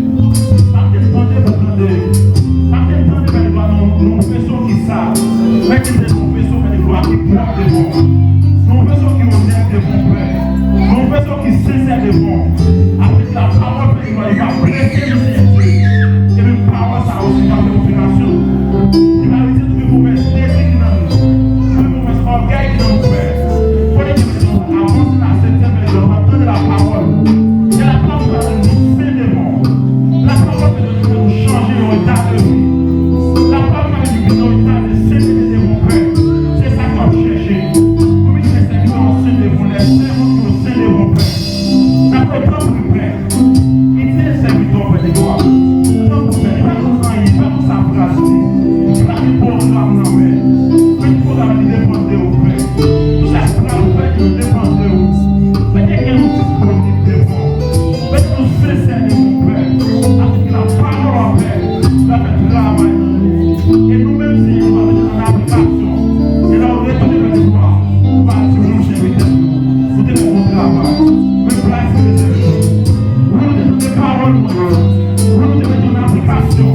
M ap deplante pou tande. M ap deplante, pèdegwa, nan yon, nan yon veso ki sa. Mèt li te nan yon veso, pèdegwa, ki pwòp devan w. Nan yon veso ki onèt devan w, Pè. Nan yon veso ki sensè devan w. Avèk lapawòl, pèdegwa, li va blese nou, Senyè Dye. Epi pawòl sa osi va fè operasyon. Li va retire tout move dezi ki nan nou. Tout move ògèy ki nan nou, Pè. Kote ke nou avanse nan setyèm lèson, nou ap tande lapawòl. E lapawòl va fè nou sen devan. Lapawòl va fè nou chanje yon eta de vi. Lapawòl va fè nou vin yon eta de sentete devan, Pè. Se sa ke w ap chèche. Pou vin fè sèvitè w sen devan, lè sèvant yo sen devan, Pè. N ap tanpri, Pè. Itilize sèvitè w, Pè, de glwa. Tanpri, Pè, li pa konn anyen, li pa konn sa pral di. Li pa gen pwogram nan, Pè. Mete pwogram li depan de ou, Pè. Tout sa k pral fèt yo depan de ou. Mete kè nou disponib devan w. Mete nou sensè devan w, Pè. Afin ke lapawòl w ap fè, l ap fè travay nan nou. E nou menm, Senyè, nou va mete l an aplikasyon. E lè w retounen, Pè, de glwa, ou va di, wi, sèvitè m yo. Ou te fè bon travay. Men plas li rezève pou nou. Wi, nou te tande pawòl mwen yo. Wi, nou te mete yo nan aplikasyon.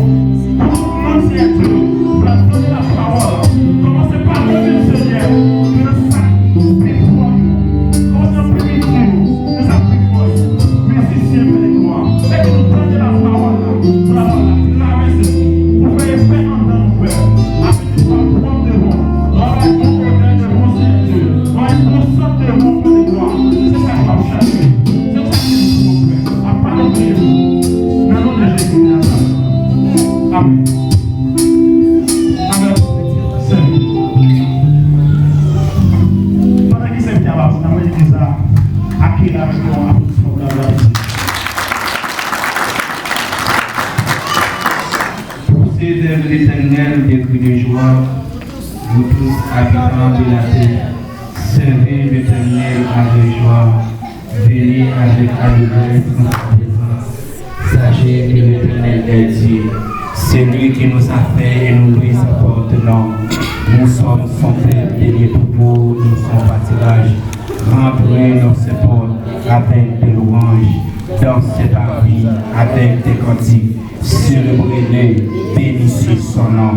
Pou tout moun, Senyè Dye, pral tande lapawòl. Kòmanse pa nou menm, Senyè, men nan sa k pi pwòp yo. Kòmanse nan pi piti yo, men sa k pi pwòp yo. Mizisyen, fè de glwa. Mete nou tande lapawòl la. Pou lapawòl la travèse nou. Pou fè efè anndan nou, Pè. Afin ke nou pwòp devan w. Travay bon odè devan w, Senyè Dye. Travay bon sant devan w, Pè de glwa. Se sa nou ap chache. Se sa ki nou pwòp, Pè. Ap padone peche nou. Nan non de Jezi de Nazarèt. Amèn. Amèn. Sèvi. Pandan ke sèvitè a ap ap nan legliz la, akeyi l avèk yon aplodisman pou Dawid Lapidye. Pour ces œuvres, l'Éternel, des cris de joie, vous tous, habitants de la terre, servez l'Éternel avec joie, venez avec allégresse en sa présence. Sachez que l'Éternel est Dieu, celui qui nous a fait et nous lui appartenons. Nous sommes son peuple, béni pour vous, nous son pâturage. Rentrez dans ses portes avec des louanges, dans ses parvis avec des cantiques. Célébrez-le, bénissez son nom,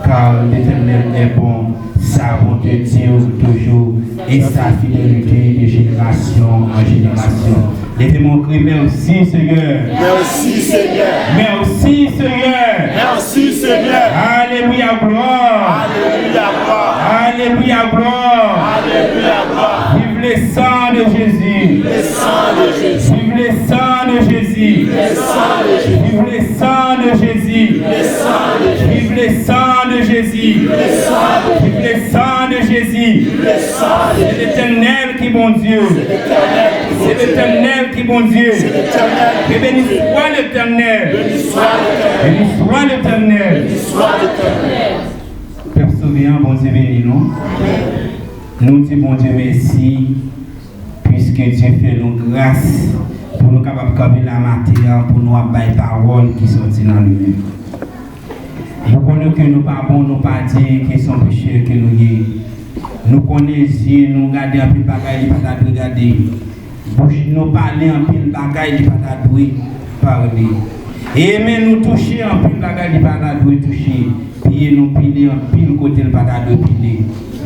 car l'Éternel est bon, sa bonté dure toujours, et sa fidélité de génération en génération. Leve men w, kriye, mèsi, Senyè. Merci, Seigneur. Mèsi, Senyè. Merci, Seigneur. Alelouya, glwa. Alléluia, gloire. Alelouya, glwa. Alléluia, gloire. Vive le sang de Jésus. Le sang de Jésus. Vive le sang de Jésus. Le sang de Jésus. Vive le sang de Jésus. Le sang de Jésus. Vive le sang de Jésus. Le sang de Jésus. Vive le sang de Jésus. Vive le sang de Jésus. C'est l'Éternel qui bon Dieu. C'est l'Éternel qui bon Dieu. C'est l'Éternel qui bon Dieu. C'est l'Éternel qui bon Dieu. Que béni soit l'Éternel. Béni soit l'Éternel. Béni soit l'Éternel. Béni soit l'Éternel. Pè Souvriyan, Bondye beni nou. Nou di Bondye mèsi, piske Dye fè nou gras pou nou kapab kanpe la maten an, pou nou ap bay pawòl ki sòti nan li menm. Nou konnen ke nou pa bon, nou pa diy, ke se yon pechè ke nou ye. Nou konnen zye nou gade anpil bagay li pa ta dwe gade. Bouch nou pale anpil bagay li pa ta dwe pale. E men nou touche anpil bagay li pa ta dwe touche. Pye nou pile anpil kote l pa ta dwe pile.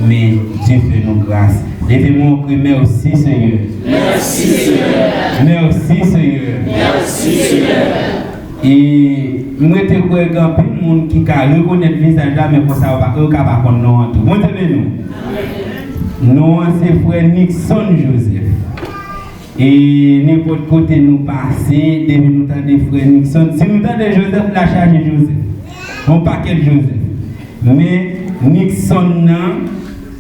Men Dye fè nou gras. Leve men w, kriye, mèsi, Senyè. Mèsi, Senyè. Mèsi, Senyè. Mèsi, Senyè. E m rete kwè gen anpil moun ki ka rekonèt vizaj la, men konsa yo pa, yo ka pa konn non an tou. Bondye beni w. Non an se frè Nixon Joseph. E nenpòt kote nou pase, depi nou tande frè Nixon, si nou tande Joseph, la chaje Joseph. Yon pakèt Joseph. Men, Nixon nan,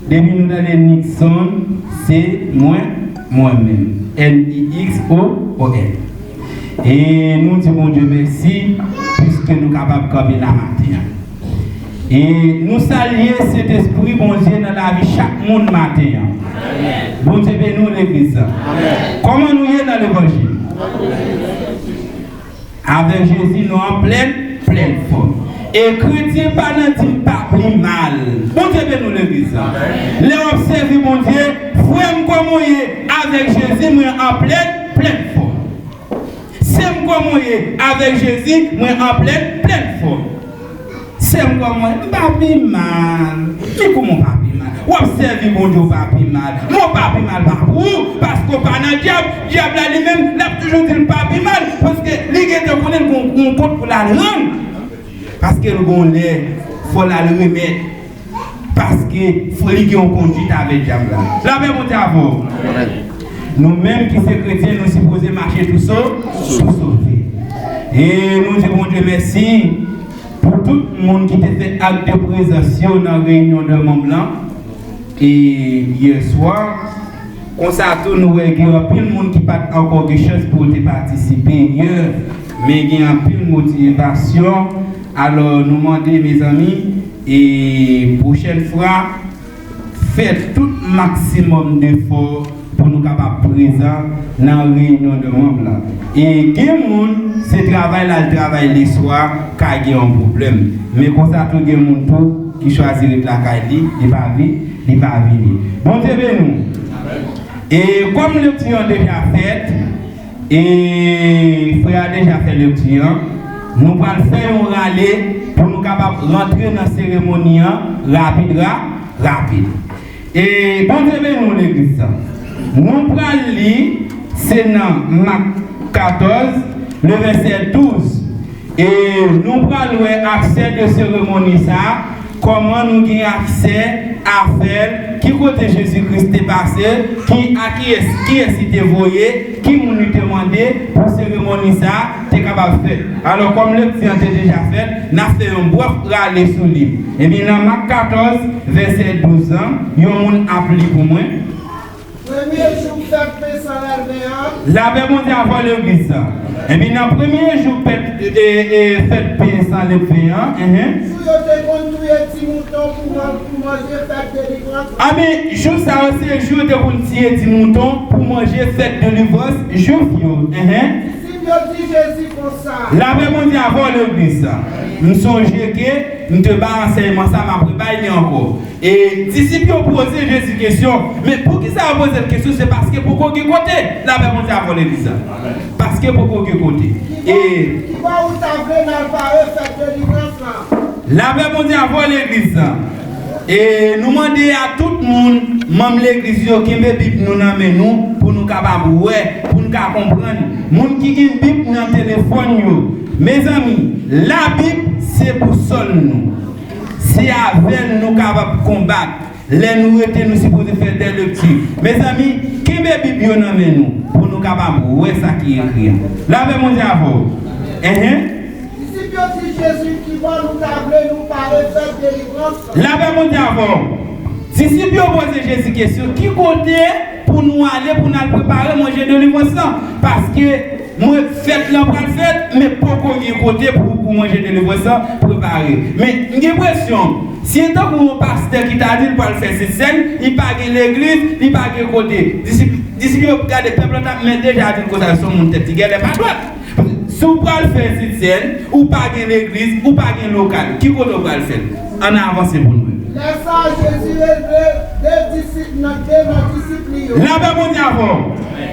depi nou tande Nixon, se mwen, mwen menm. N I X O O N. E nou di Bondye mèsi, piske nou kapab kanpe la maten an. E nou salye Sentespri Bondye nan lavi chak moun maten an. Bondye beni w, legliz la. Kòman nou ye nan levanjil? Avèk Jezi, nou an plèn, plèn fòm. E kretyen pa nan di m pa pi mal. Bondye beni w, legliz la. Lè w ap sèvi Bondye, frè m, kòman w ye? Avèk Jezi, mwen an plèn, plèn fòm. Sè m, kòman w ye? Avèk Jezi, mwen an plèn, plèn fòm. Sè m, kòman w ye? M pa pi mal. Men kòman w pa pi mal? W ap sèvi Bondye, w pa pi mal. Men w pa pi mal pa pou ou, paske w pa nan dyab. Dyab la li menm, l ap toujou di l pa pi mal, paske li gentan konnen l gon, gon kont pou l al rann. Paske l gon lè, fò l al remèt. Paske fò li gen yon kondwit avèk dyab la. Lapè Bondye avè w. Nou menm ki se kretyen, nou sipoze mache tou so, tou sove. E nou di Bondye mèsi pou tout moun ki te fè ak de prezans yo nan reyinyon de manm lan. E yè swa, konsa tou, nou wè gen anpil moun ki pa t ankò gen chans pou yo te patisipe yè, men gen anpil motivasyon. Alò, nou mande, mezanmi, e pwochèn fwa, fè tout maksimòm defò pou nou kapab prezan nan reyinyon de manm lan. E gen moun, se travay l al travay leswa ka gen yon pwoblèm. Men konsa tou, gen moun tou ki chwazi ret lakay li, li pa vi-, li pa vini. Bondye beni w. E kòm lekti an deja fèt, e frè a deja fè lekti an, nou pral fè yon rale pou nou kapab rantre nan seremoni an rapid, ra-, rapid. E Bondye beni w, legliz la. Nou pral li, se nan Mak katòz, le vèsè douz. E nou pral wè aksè de seremoni sa a, kòman nou gen aksè a fè l, ki kote Jezi Kris te pase, ki, a kiyès, kiyès li te voye, ki moun li te mande pou seremoni sa a te kapab fèt. Alò, kòm lekti an te deja fèt, n ap fè yon brèf rale sou li. Ebyen, nan Mak katòz, vèsè douz an, yon moun ap li pou mwen. Premye jou fèt pen san lèven an. Lapè Bondye avè w, legliz la. Ebyen, nan premye jou fèt, e, e, fèt pen san lèven an, enhen. Jou yo te konn touye ti mouton pou man-, pou manje fèt delivrans lan. Ebyen, jou sa yo, se jou yo te konn tiye ti mouton pou manje fèt delivrans Jwif yo, enhen. Disip yo di Jezi konsa. Lapè Bondye avè w, legliz la. M sonje ke m te bay ansèyman sa, m ap rebay li ankò. E disip yo poze Jezi kesyon. Men poukisa yo poze l kesyon? Se paske poko gen kote. Lapè Bondye avè w, legliz la. Paske poko gen kote. E kibò ou ta vle n al pare fèt delivrans lan? Lapè Bondye avè w, legliz la. E nou mande a tout moun, manm legliz yo, kenbe Bib nou nan men nou, pou nou kapab wè, pou nou ka konprann. Moun ki gen Bib nan telefòn yo, mezanmi, Labib se bousòl nou. Se avè l nou kapab konbat. Lè nou rete, nou sipoze fè de lekti. Mezanmi, kenbe Bib yo nan men nou pou nou kapab wè sa ki ekri an. Lapè Bondye avè w. Enhen. Disip yo di Jezi, kibò nou ta vle nou pare fèt delivrans lan? Lapè Bondye avè w. Disip yo poze Jezi kesyon, ki kote pou nou ale pou n al prepare manje delivrans lan? Paske Mwen, fèt lan pral fèt, men poko gen kote pou, pou manje delivrans lan prepare. Men m gen enpresyon, si e tankou yon pastè ki ta di l pral fè Sentsèn, li pa gen legliz, li pa gen kote. Disip, disip yo gade pèp lan t ap, men deja di l konsa, se yon moun tèt li genlè pa dwat. Si w pral fè Sentsèn, ou pa gen legliz, ou pa gen lokal, ki kote w pral fè l? Ann avanse pou nou. Lè sa a, Jezi rele de disip nan, de nan disip li yo. Lapè Bondye avè w.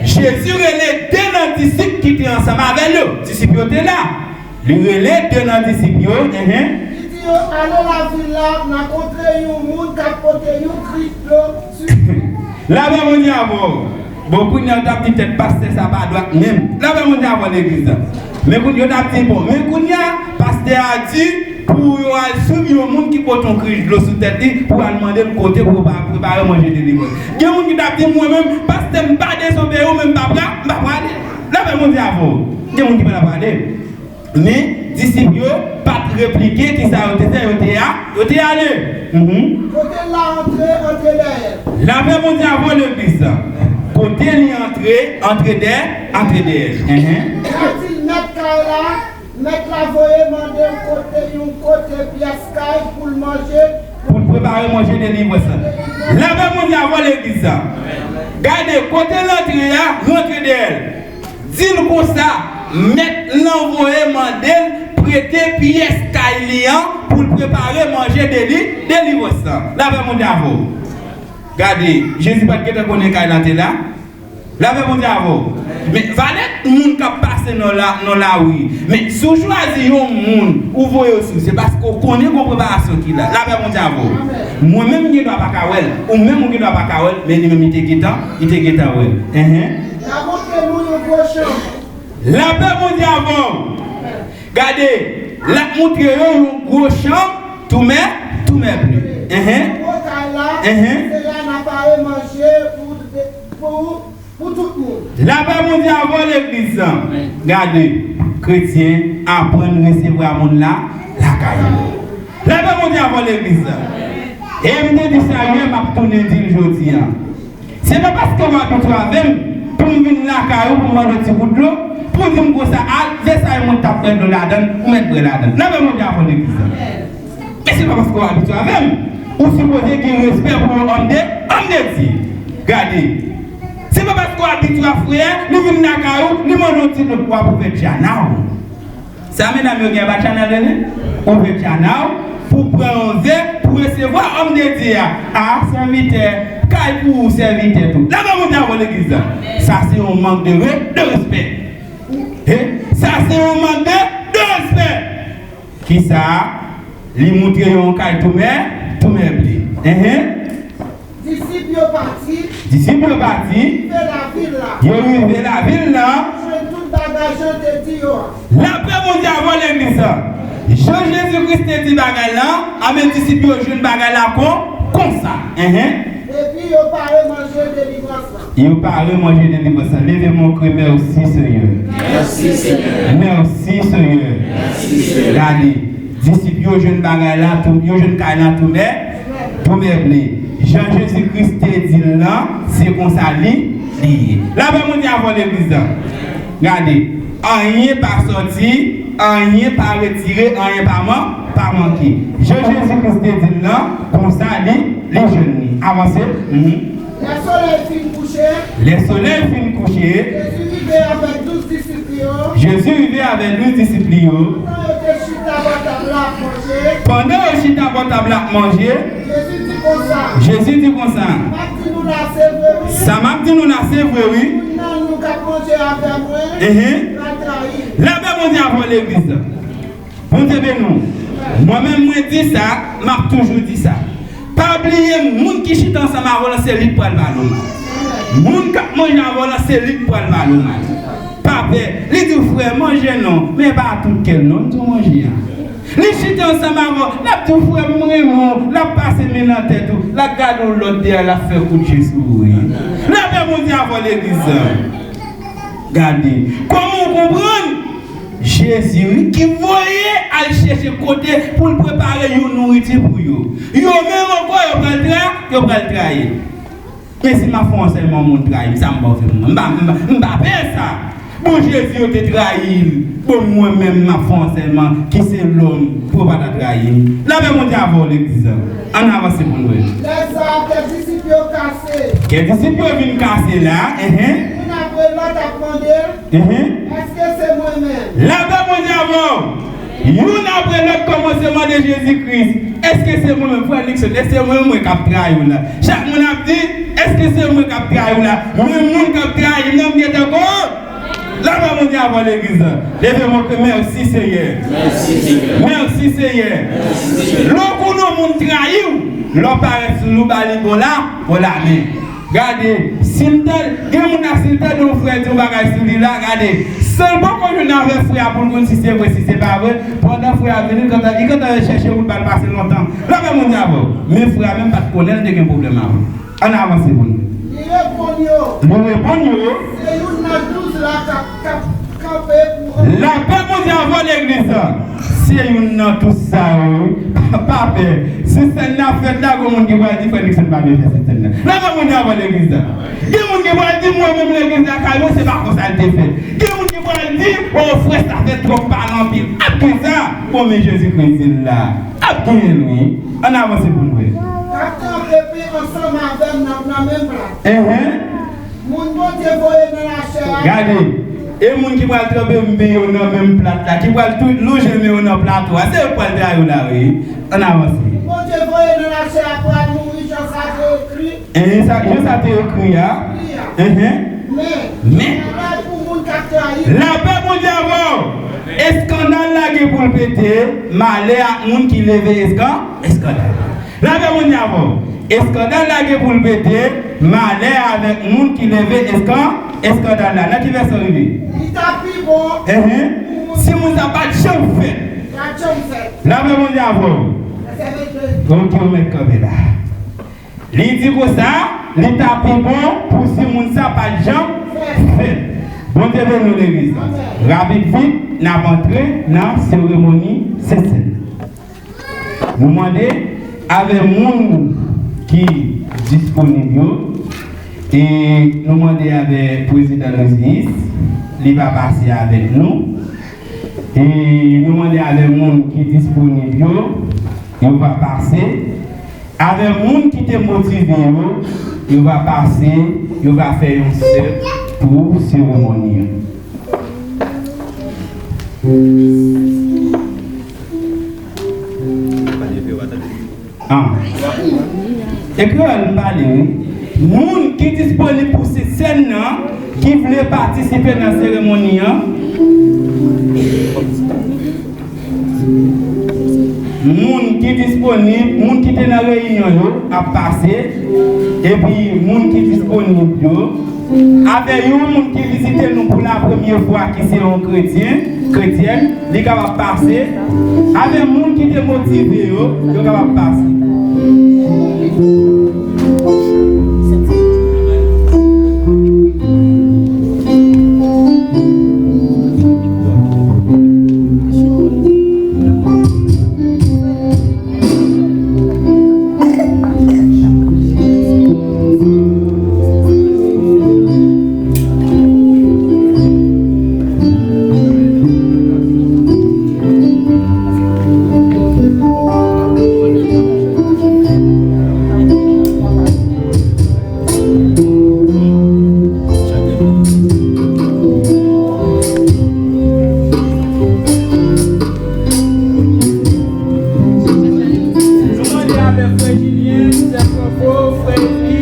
Jezi rele de nan disip ki te ansanm avè l yo. Disip yo te la. Li rele de nan disip yo. Enhen. Li di yo, ale lavil la, n a kontre yon moun k ap pote yon kri dlo sou li. Lapè Bondye avè w. Bon, kounye a, yo t ap di tèt pastè sa pa dwat menm. Lapè Bondye avè w, legliz la. Men kounye a, yo t ap di, bon, men kounye a, pastè a di pou yo al swiv yon moun ki pote yon krich dlo sou tèt li, pou al mande l kote pou yo pa prepare manje delivrans. Gen moun ki t ap di, mwen menm, pastè, m pa dezobeyi w, men m pa pra-, m pa prale. Lapè Bondye avè w. Gen moun ki pa t ap prale. Men, disip yo pa t replike, kisa yo te fè? Yo te a, yo te ale. Mhm. Kote l la antre, antre dèyè l. Lapè Bondye avè w, legliz. Kote li antre, antre dèyè, antre dèyè l. Mhm. L a di l, mèt kay la, mèt la voye mande l kote, yon kote pyès kay pou l manje. Pou l prepare manje delivrans lan. Lapè Bondye avè w, legliz. Gade, kote l antre a, rantre dèyè l. Di l konsa, mèt lan voye mande l prete pyès kay li an pou l prepare manje deli, delivrans lan. Lapè Bondye avè w. Gade, Jezi pa t gentan konnen kay la te la. Lapè Bondye avè w. Men, valè moun k ap pase nan la, nan lari. Men, si w chwazi yon moun, ou voye w sou, se paske w konnen gon preparasyon ki la. Lapè Bondye avè w. Mwen menm, m gen dwa pa ka wè l. Ou menm, ou gen dwa pa ka wè l, men li menm, li te gentan, li te gentan wè l. Enhen. L a montre nou yon gwo chanm. Lapè Bondye avè w. Gade, l ap montre yo yon gwo chanm, tou mè, tou mèble. Enhen. Gwo kay la, enhen. Se la n ap pare manje pou, pou, pou tout moun. Lapè Bondye avè w, legliz lan. Gade, kretyen, aprann resevwa moun la lakay ou. Lapè Bondye avè w, legliz lan. E m te di sa yè, m ap tounen di l jodi a. Se pa paske w abitye avè m pou m vin lakay ou pou m mande w ti gout dlo, pou w di m konsa, al, se sa mwen t ap bwè dlo ladan l, ou mèt bwè ladan l. Lapè Bondye avè w, legliz lan. Men se pa paske w abitye avè m, ou sipoze gen respè pou yon òm de, òm de Dye. Gade, se pa paske w abitye a frè, li vin lakay ou, li mande w ti dlo, w ap ouvè djana w. Sa medam yo gen pa chanèl rele? Ouvè djana w pou pran yon vè, pou resevwa òm de Dye a. A, sèvitè, kay pou ou, sèvitè tou. Lapè Bondye avè w, legliz la. Sa se yon mank de re-, de respè. E, sa se yon mank de, de respè. Kisa? Li montre yo yon kay tou mè, tou mèble. Enhen. Disip yo pati. Disip yo pati. Rive lavil la. Yo rive lavil la. Jwenn tout bagay Jan te di yo a. Lapè Bondye avè w, legliz la. Jan Jezi Kris te di bagay la, a, men disip yo jwenn bagay la kon, konsa. Enhen. Epi yo pare manje delivrans lan. Yo pare manje delivrans lan. Leve men w, kri, mèsi, Senyè. Mèsi, Senyè. Mèsi, Senyè. Mèsi, Senyè. Gade. Disip yo jwenn bagay la tou, yo jwenn kay la tou mè, tou mèble. Jan Jezi Kris te di l lan, se konsa li, li ye. Lapè Bondye avè w, legliz la. Gade, anyen pa sòti, anyen pa retire, anyen pa man, pa manke. Jan Jezi Kris te di l lan, konsa li, li jwenn li. Avanse. Mhm. Lè solèy fin kouche, lè solèy fin kouche, Jezi rive avèk douz disip li yo. Jezi rive avèk douz disip li yo. Pandan yo te chita bò tab la ap manje, pandan yo chita bò tab la ap manje, Jezi di konsa, Jezi di konsa, m ap di nou la, se vre, wi. Sa m ap di nou la, se vre, wi. Youn nan nou k ap manje avè mwen, enhen, pral trayi m. Lapè Bondye avè w, legliz la. Bondye beni w. Mwen menm, mwen di sa, m ap toujou di sa. Pa bliye, moun ki chita ansanm avè w lan, se li k pral ba l mal. Moun k ap manje avè w lan, se li k pral ba l mal. Pa pè. Li di w, frè, manje non, men pa a tout kè l non, m di w manje a. Li chita ansanm avè w, l ap di w, frè, m renmen w, l ap pase men nan tèt ou, l ap gade w lòt dèyè, l ap fè kout je sou ou, wi. Lapè Bondye avè w, legliz la. Gade. Kòman w konprann? Jezi, wi, ki voye al chèche kote pou l prepare yon nouriti pou yo. Yo menm ankò, yo pral tra-, yo pral trayi. Men si m ap fè yon ansèyman, moun trayi m, sa m ba w fè pou mwen? M pa, m pa, m pa pè sa. Bon, Jezi, yo te trayi l. Bon, mwen menm, m ap fè yon ansèyman ki se lòm pou yo pa ta trayi m. Lapè Bondye avè w, legliz la. Ann avanse pou n wè. Lè sa a, kè disip yo kase. Kè disip yo vin kase la, enhen. Youn apre lòt ap mande l, enhen. Èske se mwen menm? Lapè Bondye avè w. Youn apre lòt kòmanse mande Jezi Kris, èske se mwen menm? Frè Nixon, èske se mwen menm k ap trayi w la? Chak moun ap di, èske se mwen k ap trayi w la? Men moun k ap trayi m nan, m gentan konn. Lapè Bondye avè w, legliz la. Leve men w, kri, mèsi, Senyè. Mèsi, Senyè. Mèsi, Senyè. Mèsi, Senyè. Lè w konn yon moun trayi w, lè w parèt sou li, w ba li bon la, bon lamen. Gade, si m ta, gen moun la, si l tande yon frè di yon bagay sou li la, gade, san l poko jwenn avè frè a pou l konn si se vre, si se pa vre, pandan frè a vini, li gentan, li gentan chèche wout ba l pase lontan. Lapè Bondye avè w. Men frè a menm pa t konnen l te gen pwoblèm avè w. Ann avanse pou nou. Li reponn yo. Li reponn yo. Se youn nan douz la k ap, k ap kanpe pou antre. Lapè Bondye avè w, legliz la. Se youn nan tout sa yo, wi. Pa, pa pè. Si sèn nan ap fèt la, gon moun ki pral di, "Frè Nixon pa byen fè sèn nan." Lapè Bondye avè w, legliz la. Gen moun ki pral di, "Mwen menm, legliz la kay mwen, se pa konsa l te fèt." Gen moun ki pral di, "O, frè, sa fè twòp pale anpil." Ap gen sa. Bon, men Jezi Kris di l la. Ap genyen l, wi. Ann avanse pou n wè. N ap kanpe pi ansanm avè m nan, nan menm plas. Enhen. Moun Bondye voye nan lachè a. Gade, e moun ki pral tranpe men yo nan menm plat la, ki pral tou lonje men yo nan plato a, se yo k pral trayi w la, wi. Ann avanse. Moun Bondye voye nan lachè a pral mouri jan sa te ekri. E sa, jan sa te ekri a. Ekri a. Enhen. Men, men, malè pou moun k ap trayi. Lapè Bondye avè w. Eskandal la gen pou l pete, malè ak moun ki leve eskan-, eskandal la. Lapè Bondye avè w. Eskandal la gen pou l pete, malè avèk moun ki leve eskan-, eskandal la. Nan ki vèsè w rive? Li ta pi bon. Enhen. Si moun sa pa t janm fèt. Pa t janm fèt. Lapè Bondye avè w. Vèsè vennde. Ok, ou mèt kanpe la. Li di konsa, li ta pi bon pou si moun sa pa t janm fèt. Bondye beni w, legliz la. Rapid vit, n ap antre nan seremoni Sentsèn. Nou mande avè moun ki disponib yo, e nou mande avè Prezidan Loziyis, li va pase avèk nou. E nou mande avè moun ki disponib yo, yo va pase. Avè moun ki te motive yo, yo va pase, yo va fè yon sèk pou seremoni an. Ah. E kreyòl m pale, wi. Moun ki disponib pou Sentsèn nan, ki vle patisipe nan seremoni an. Moun ki disponib, moun ki te nan reyinyon yo ap pase, epi moun ki disponib yo, avè yon moun ki vizite nou pou la premye fwa ki se yon kretyen, kretyèn, li kapab pase, avè moun ki te motive yo, yo kapab pase. Nou mande avèk frè Jilyen, sè Franco, frè Eli,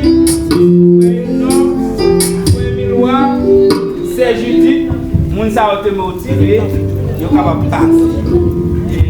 frè Enòk, frè Milwa, sè Jidit, moun sa yo te motive, yo kapab pase. E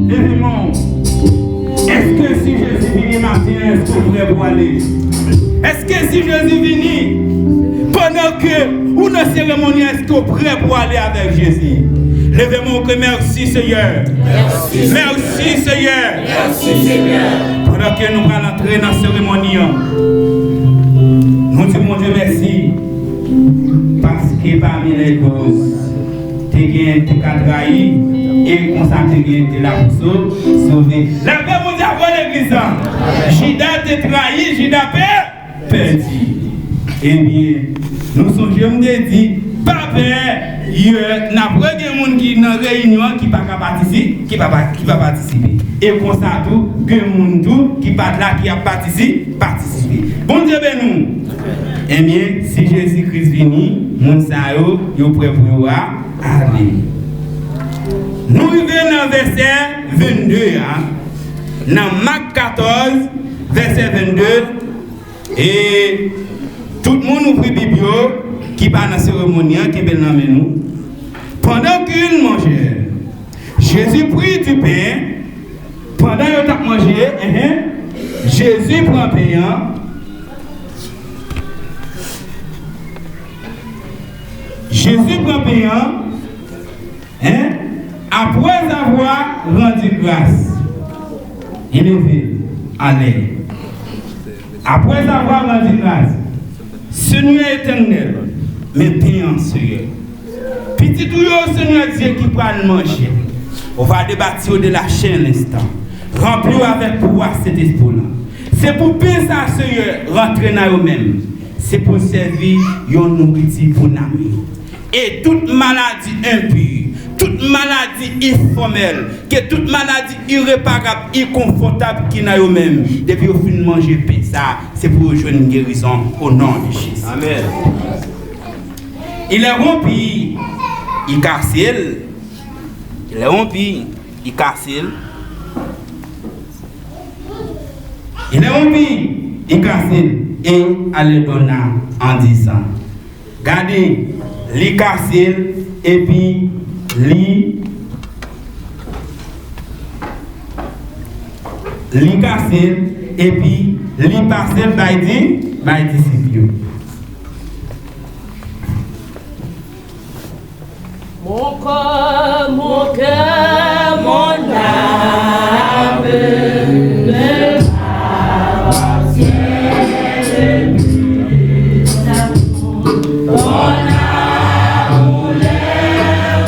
Leve men w. Èske si Jezi vini maten an, èske w prè pou ale? Èske si Jezi vini, pandan ke ou nan seremoni an, èske w prè pou ale avèk Jezi? Leve men w, ke mèsi, Seyè. Mèsi, Seyè. Pandan ke nou pral antre nan seremoni an, nou di Bondye mèsi, paske pami lè douz, te gen te ka trayi, e konsa te gen te la pou so-, sove. Lapè Bondye avè w, legliz la. Jida te trayi, Jida pè-, pèdi. Ebyen, nou sonje m te di, pa pè, yè, n ap wè gen moun ki nan reyinyon an ki pa ka patisi-, ki pa, pa, ki pa patisipe. E konsa tou, gen moun tou ki pa t la ki ap patisi-, patisipe. Bondye beni w. Ebyen, si Jezi Kris vini, moun sa yo, yo prè pou yo a-, ale. Nou rive nan vèsè vennde a, nan Mak katòz, vèsè vennde, e tout moun ouvri Bib yo ki pa nan seremoni an, kenbe l nan men nou. Pendant qu'ils mangeaient, Jésus prit du pain, pandan yo t ap manje, enhen, Jezi pran pen an, Jezi pran pen an, en, après avoir rendu grâce, li leve l anlè. Après avoir rendu grâce, Seigneur éternel, men pen an, Seyè. Pitit ou yo, Seigneur Dieu, ki pral manje. On va débattre de la chair l'instant. Ranpli yo avèk pouvwa Sentespri w lan. Se pou pen sa, Seyè, rantre nan yo menm. Se pou l sèvi yon nouriti pou nanm yo. E tout maladi enpi, tout maladi enfòmèl, ke tout maladi ireparab, ikonfòtab ki nan yo menm, depi yo fin manje pen sa, se pou yo jwenn gerizon, o non de Jezi. Amèn. Il les rompit, li kase l. Il les rompit, li kase l. Il les rompit, li kase l, et il les donna en disant. Gade, li kase l, epi li, li kase l, epi li pase l bay di-, bay disip yo. Mon corps, mon cœur, mon âme me appartiennent depuis ta mort. Ton amour les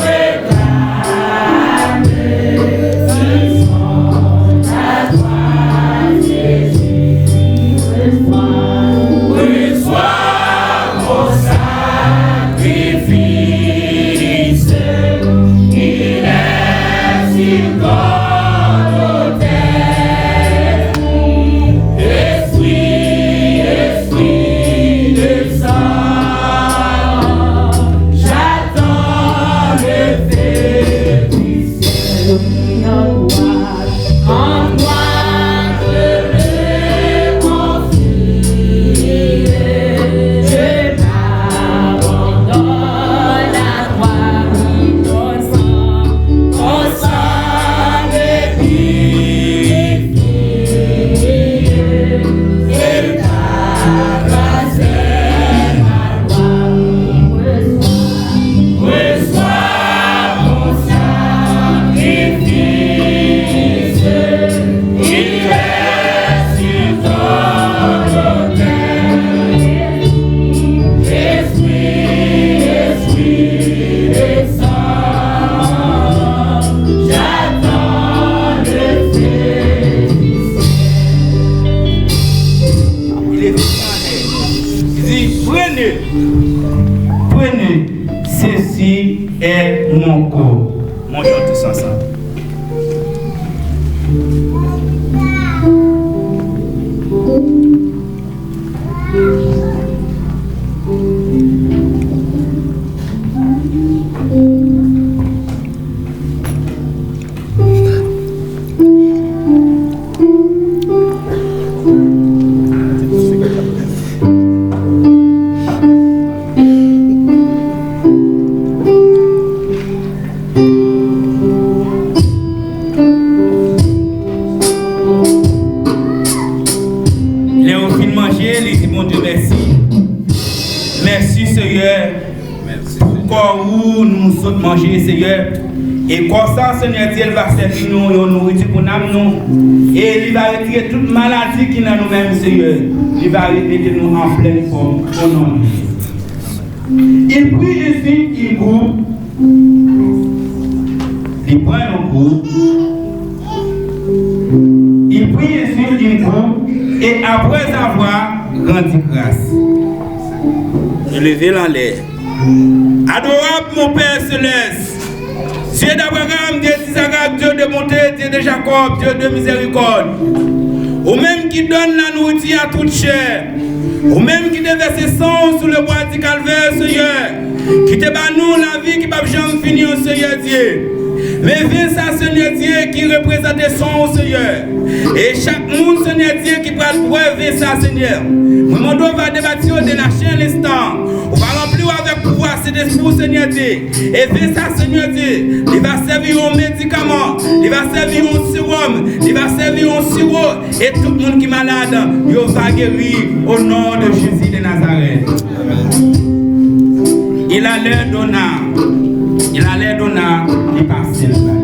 réclame, ils sont à toi, Jésus, reçois, reçois mon sacrifice, il est Prenez, ceci est mon corps. Mangeons tous ensemble. Lè yo fin manje, li di Bondye mèsi. Mèsi, Seyè, pou kò ou nou sot manje, Seyè. E kò sa, Senyè Dye, l va sèvi nou yon nouriti pou nanm nou. E li va retire tout maladi ki nan nou menm, Seyè. Li va remete nou an plèn fòm, o non de Jezi. Il prit ensuite une coupe. Li pran yon koup. Il prit ensuite une coupe et après avoir rendu grâce. Leve l anlè. Adorable mon Père céleste, Dieu d'Abraham, Dieu d'Isaac, Dieu de bonté, Dieu de Jacob, Dieu de miséricorde. Ou menm ki donn la nouriti a tout chè. Ou menm ki te vèse san w sou le bwa di Kalvè, Seyè, ki te ba nou lavi ki p ap janm fini an, Seyè Dye. Men ven sa, Senyè Dye, ki reprezante san w, Seyè. E chak moun, Senyè Dye, ki pral bwè ven sa, Senyè, mwen mande w va debati yo de la chè a lenstan. Ou va ranpli w avèk pouvwa Sentespri w, Senyè Dye. E ven sa, Senyè Dye, li va sèvi yon medikaman, li va sèvi yon sewòm, li va sèvi yon siwo, e tout moun ki malad, yo va geri, o non de Jezi de Nazarèt. Il a l'air donna, il a l'air donna, li pase l ba.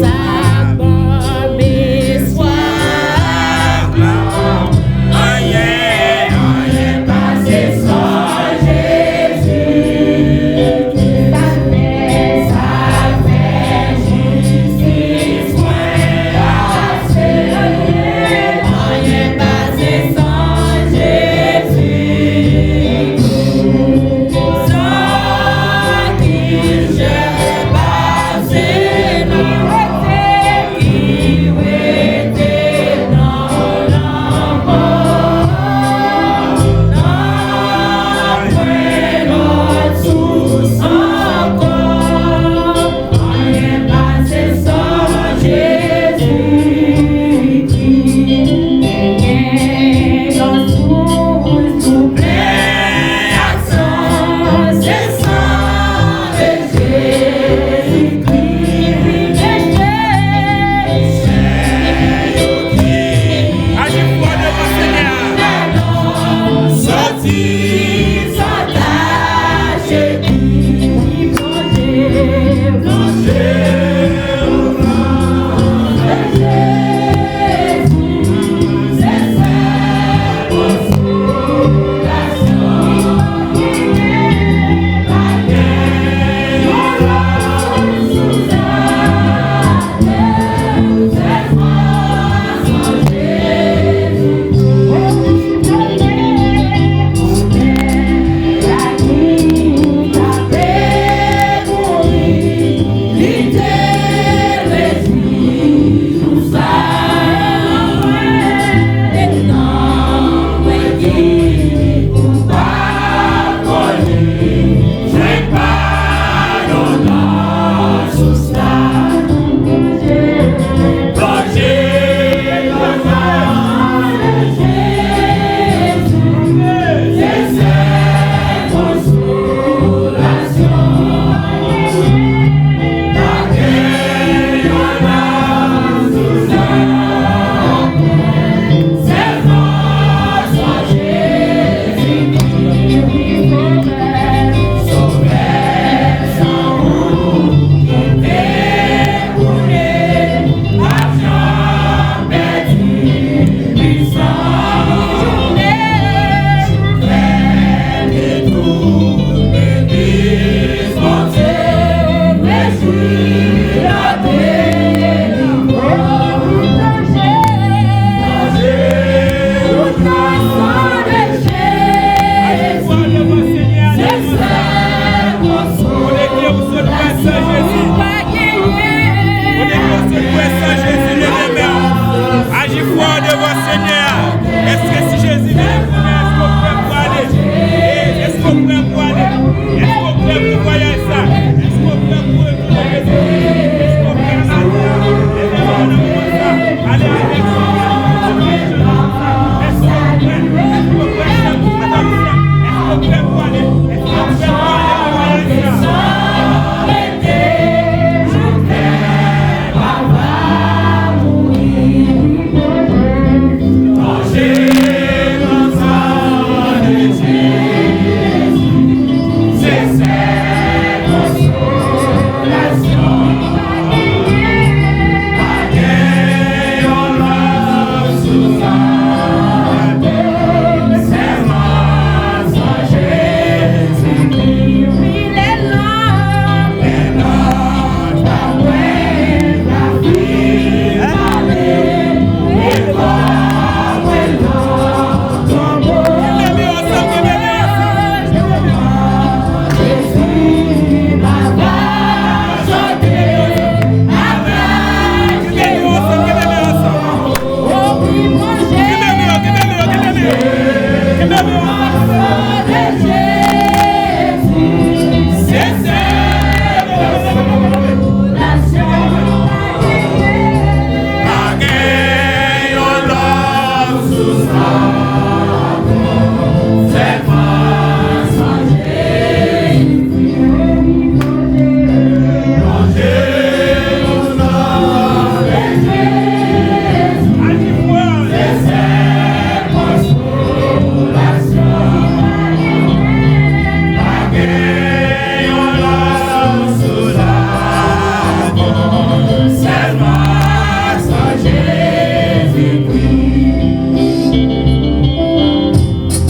Sa ban m espwa. Anyen, anyen pa se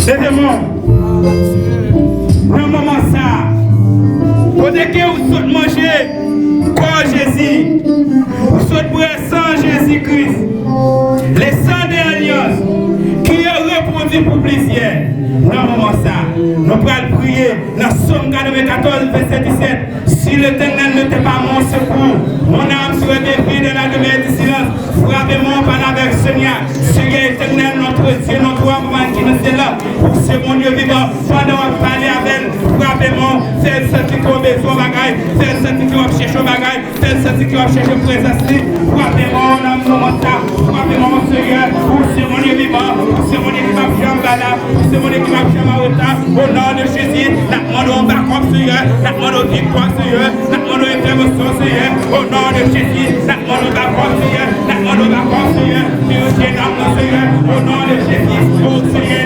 Dezyèmman, nan moman sa a, kote ke ou sot manje kò Jezi, ou sot bwè san Jezi Kris, le sang de alyans ki repwodui pou plizyè. Nan moman sa a, nou pral priye nan Sòm katrevenkatòz, vèsè disèt. Si l'Éternel n'était pas mon secours, mon âme serait définie dans la demeure du silence. Frape men w, pale avèk Senyè. Seyè Etènèl, notre Dieu, notre roi, papa ki nan syèl la, ou se Bondye vivan. Pandan w ap pale avè l, frape men w, fè l santi ke w bezwen yon bagay, fè l santi ke w ap chèche yon bagay, fè l santi ke w ap chèche prezans li. Frape men w nan moman sa, frape men w, Seyè, ou se Bondye vivan, ou se Bondye ki p ap janm ba la, ou se Bondye ki p ap janm an reta. O non de Jezi, n ap mande w bakòp, Seyè, n ap mande w viktwa, Seyè, n ap mande w entèvansyon, Seyè, o non de Jezi, n ap mande w bakòp, Seyè, n ap mande w bakòp, Seyè, dirije nanm nan, Seyè, o non de Jezi, o Seyè,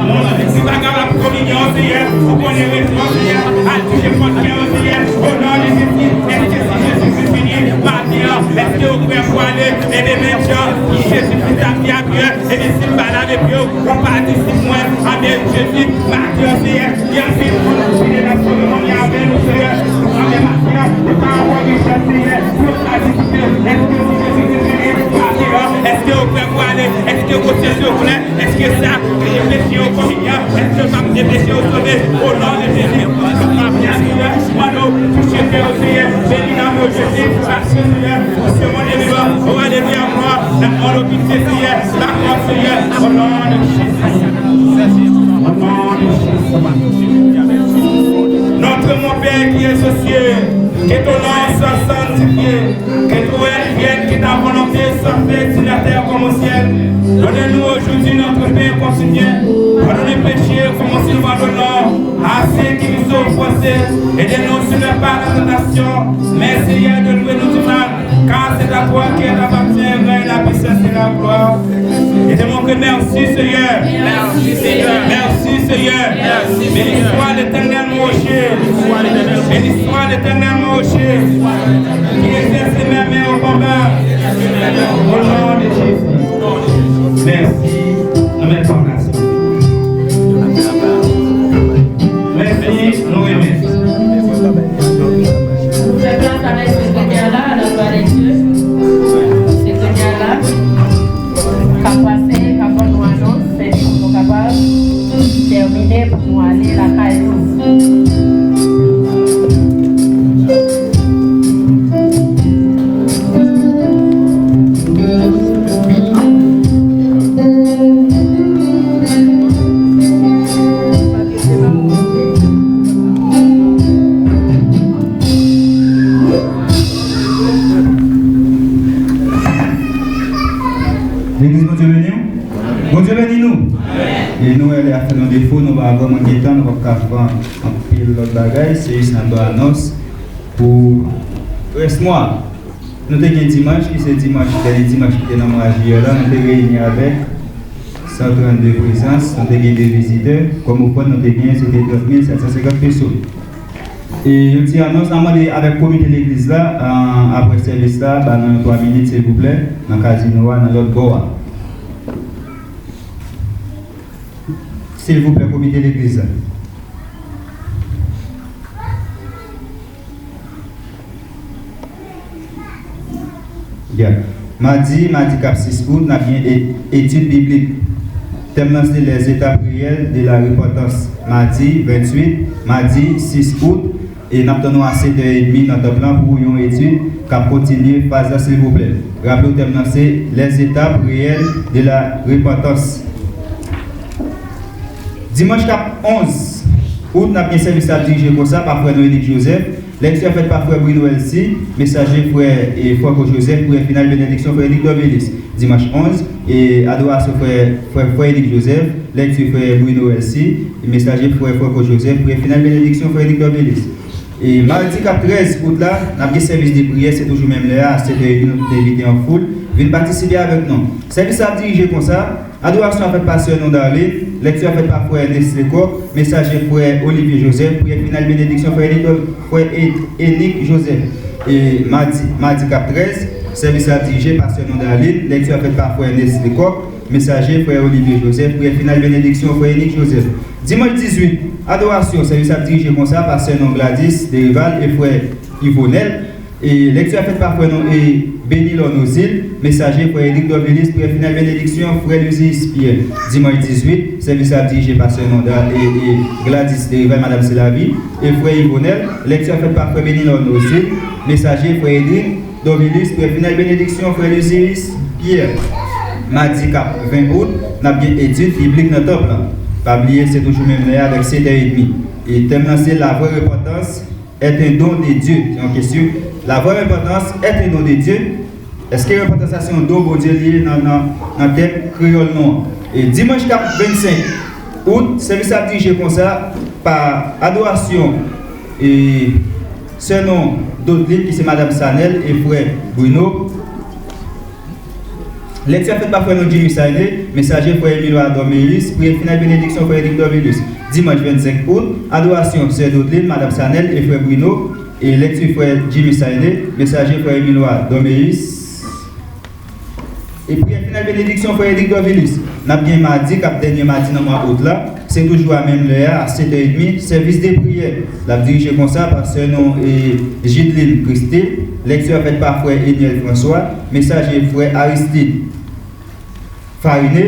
Moun ki pa kapab kominyon, Seyè, ou konnen rezon, Seyè, al touche pòt kè yo, Seyè, o non de Jezi. Èske si Jezi Kris vini maten an, èske ou prè pou ale? Ebyen, menm jan ki Jezi Kris ap di a Pyè, ebyen, si m pa lave pye w, ou pa disip mwen. Anben, Jezi, maten an, Seyè, gen anpil moun ki te nan seremoni avè nou, Seyè. Anben, maten an, ou pa ankò gen chans, Seyè, pou yo pa disip. Èske si Jezi Kris vini maten an, èske ou prè pou ale? Èske ou se sekrè? Èske sa ki te peche yo konbyen? Èske sa ki te peche yo sove? O non de Jezi, mande w touche kè yo, Seyè. Beni nanm yo, Jezi, paske, Seyè, ou se Bondye vivan. O alelouya, glwa. N ap mande w pitye, Seyè. Dakò, Seyè. O non de Jezi. O non de Jezi. Notre mon Père qui es aux cieux, que ton nom soit sanctifié. Que ton règne vienne, que ta volonté soit faite sur la terre comme au ciel. Donne-nous aujourd'hui notre pain quotidien. Pardonne nos péchés comme aussi nous pardonnons à ceux qui nous ont offensés. Et ne nous soumets pas à la tentation, mais Seigneur, délivre-nous du mal. Car c'est à toi que t'appartient le règne, la puissance et la gloire. Et de mon cœur, merci Seigneur. Merci Seigneur. Merci Seigneur. Merci Seigneur. Béni soit l'Éternel mon rocher. Béni soit l'Éternel mon rocher. Qui exerce mes mains au combat. Au nom de Jésus. Mèsi. Nou mèt fòm la. Mèsi, nou remèsi. Nou fè plas avèk sekretè la, la glwa de Dye. Sekretè la, k ap pase, k ap ban nou anons, epi pou nou kapab tèmine, pou nou ale lakay nou. Legliz, Bondye beni w. Bondye beni nou. E nou wè lè a fè nou defo, nou pa vrèman gen Nou p ap ka pran anpil lòt bagay, se jis n ap ba anons pou rès mwa. Nou te gen dimanch, ki se dimanch, dènye dimanch ki te nan mwa jiyè la, nou te reyini avèk san trannde prezans, nou te gen de vizitè. Kòm ofrann nou te gen, se te trant mil sèt san senkant peso. E yon ti anons, n a mande avèk komite legliz la, an, apre sèvis la, ba nou yon twa minit, silvouplè, nan kazino a, nan lòt bò a. Silvouplè, komite legliz la. Ya. Madi, madi k ap sis out, n ap gen e-, etid biblik. Tèm nan se les étapes réelles de la repentance. Madi venntuit, madi sis out, e n ap tann nou a sèt è edmi nan tanp lan pou yon etid k ap kontinye faz la, silvouplè. Raple w, tèm nan se les étapes réelles de la repentance. Dimanch k ap onz out, n ap gen sèvis la dirije konsa pa frè nou Enik Joseph. Lèkti a fèt pa frè Bruno Elcy, mesaje frè e Franco Joseph, priyè final benediksyon frè Enik Dorvilus. Dimanch onz, e adorasyon frè, frè, frè Enik Joseph, lèkti frè Bruno Elcy, e mesaje frè Franco Joseph, priyè final benediksyon frè Enik Dorvilus. E madi k ap trèz out la, n ap gen sèvis de priyè, se toujou menm lè a, a sèt è edmi, nou tout envite an foul. Vin patisipe avèk nou. Sèvis la ap dirije konsa, adorasyon ap fèt pa sè nou Darline, lèkti ap fèt pa frè Ernest Lecoq, mesaje frè Olivier Joseph, priyè final benediksyon frè Enik, frè E-, Enik Joseph. E madi, madi k ap trèz, sèvis la ap dirije pa sè nou Darline, lèkti ap fèt pa frè Ernest Lecoq, mesaje frè Olivier Joseph, priyè final benediksyon frè Enik Joseph. Dimanch dizuit, adorasyon, sèvis ap dirije konsa pa sè nou Gladys Derival e frè Yvonel. E lèkti a fèt pa frè nou e Benilor Nozil, mesaje frè Erik Dorvilus, priyè final benediksyon frè Luzius Pierre. Dimanch dizuit, sèvis la ap dirije pa sè nou Da-, e, e Gladys Derival, Madam Selavi, e frè Yvonel. Lèkti a fèt pa frè Benilor Nozil, mesaje frè Erik Dorvilus, priyè final benediksyon frè Luzius Pierre. Madi k ap ven out, n ap gen etid biblik nan tanp lan. Pa bliye, se toujou menm lè a avèk sèt è edmi. E tèm nan se la vraie repentance est un don de Dieu. Se yon kesyon. La vraie repentance est un don de Dieu. Èske repantans la se yon don Bondye li ye nan, nan, nan tèm kreyòl nou an? E dimanch k ap vennsenk out, sèvis la ap dirije konsa pa adorasyon e sè nou Dodlin ki se Madam Sanel e frè Bruno. Lèkti a fèt pa frè nou Jimmy Saine, mesaje frè Emilio Dormeus, priyè final benediksyon frè Erik Dorvilus. Dimanch vennsenk out, adorasyon sè Dodlin, Madam Sanel e frè Bruno, e lèkti frè Jimmy Saine, mesaje frè Emilio Dormeus, e priyè final benediksyon frè Erik Dorvilus. N ap gen madi k ap dènye madi nan mwa out la. Se toujou a menm lè a, a sèt è edmi, sèvis de priyè. L ap dirije konsa pa sè nou e Jidlin Christine. Lèkti a fèt pa frè Eniel François, mesaje frè Aristide Farine.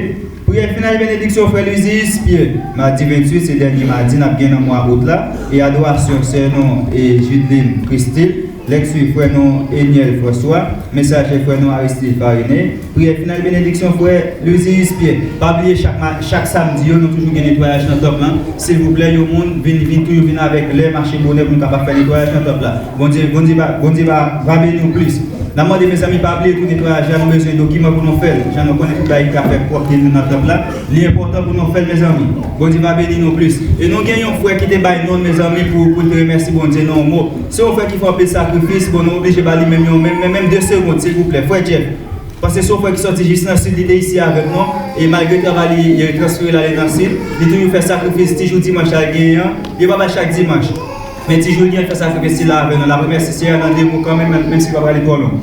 Priyè final benediksyon frè Luzius Pierre. Madi venntuit, se dènye madi n ap gen nan mwa out la. E adorasyon sè nou e Jidlin Christine. Lèkti frè nou Eniel François, mesaje frè nou Aristide Farine, priyè final benediksyon frè Luzius Pierre. Pa bliye chak ma-, chak samdi yo, nou toujou gen netwayaj nan tanp lan. Silvouplè, yon moun vin, vin toujou vin avèk lè, mache bonè pou nou kapab fè netwayaj nan tanp la. Bondye, Bondye va, Bondye va, va beni w plis. N ap mande, mezanmi, pa bliye tou netwayaj la, nou bezwen dokiman pou nou fè l. Jan nou konnen tout bagay ki ka fè pwòpte nou nan tanp la, li enpòtan pou nou fè l, mezanmi. Bondye va beni nou plis. E nou gen yon frè ki te bay non l, mezanmi, pou, pou l te remèsye Bondye nan yon mo. Se yon frè ki fè anpil sakrifis, bon, nou oblije ba li menm yon, menm, menm, menm de segond, silvouplè, frè Jeff. Paske se yon frè ki sòti jis nan Sid, li te isi avèk nou, e malgre travay li, li transfere l ale nan Sid, li toujou fè sakrifis, ti jou dimanch la l genyen an, li pa bay chak dimanch. Men ti jou l genyen l fè sakrifis li la avè nou, l ap remèsye Seyè a nan de mo kanmenm, menm, menm si l pa prale twò lwen.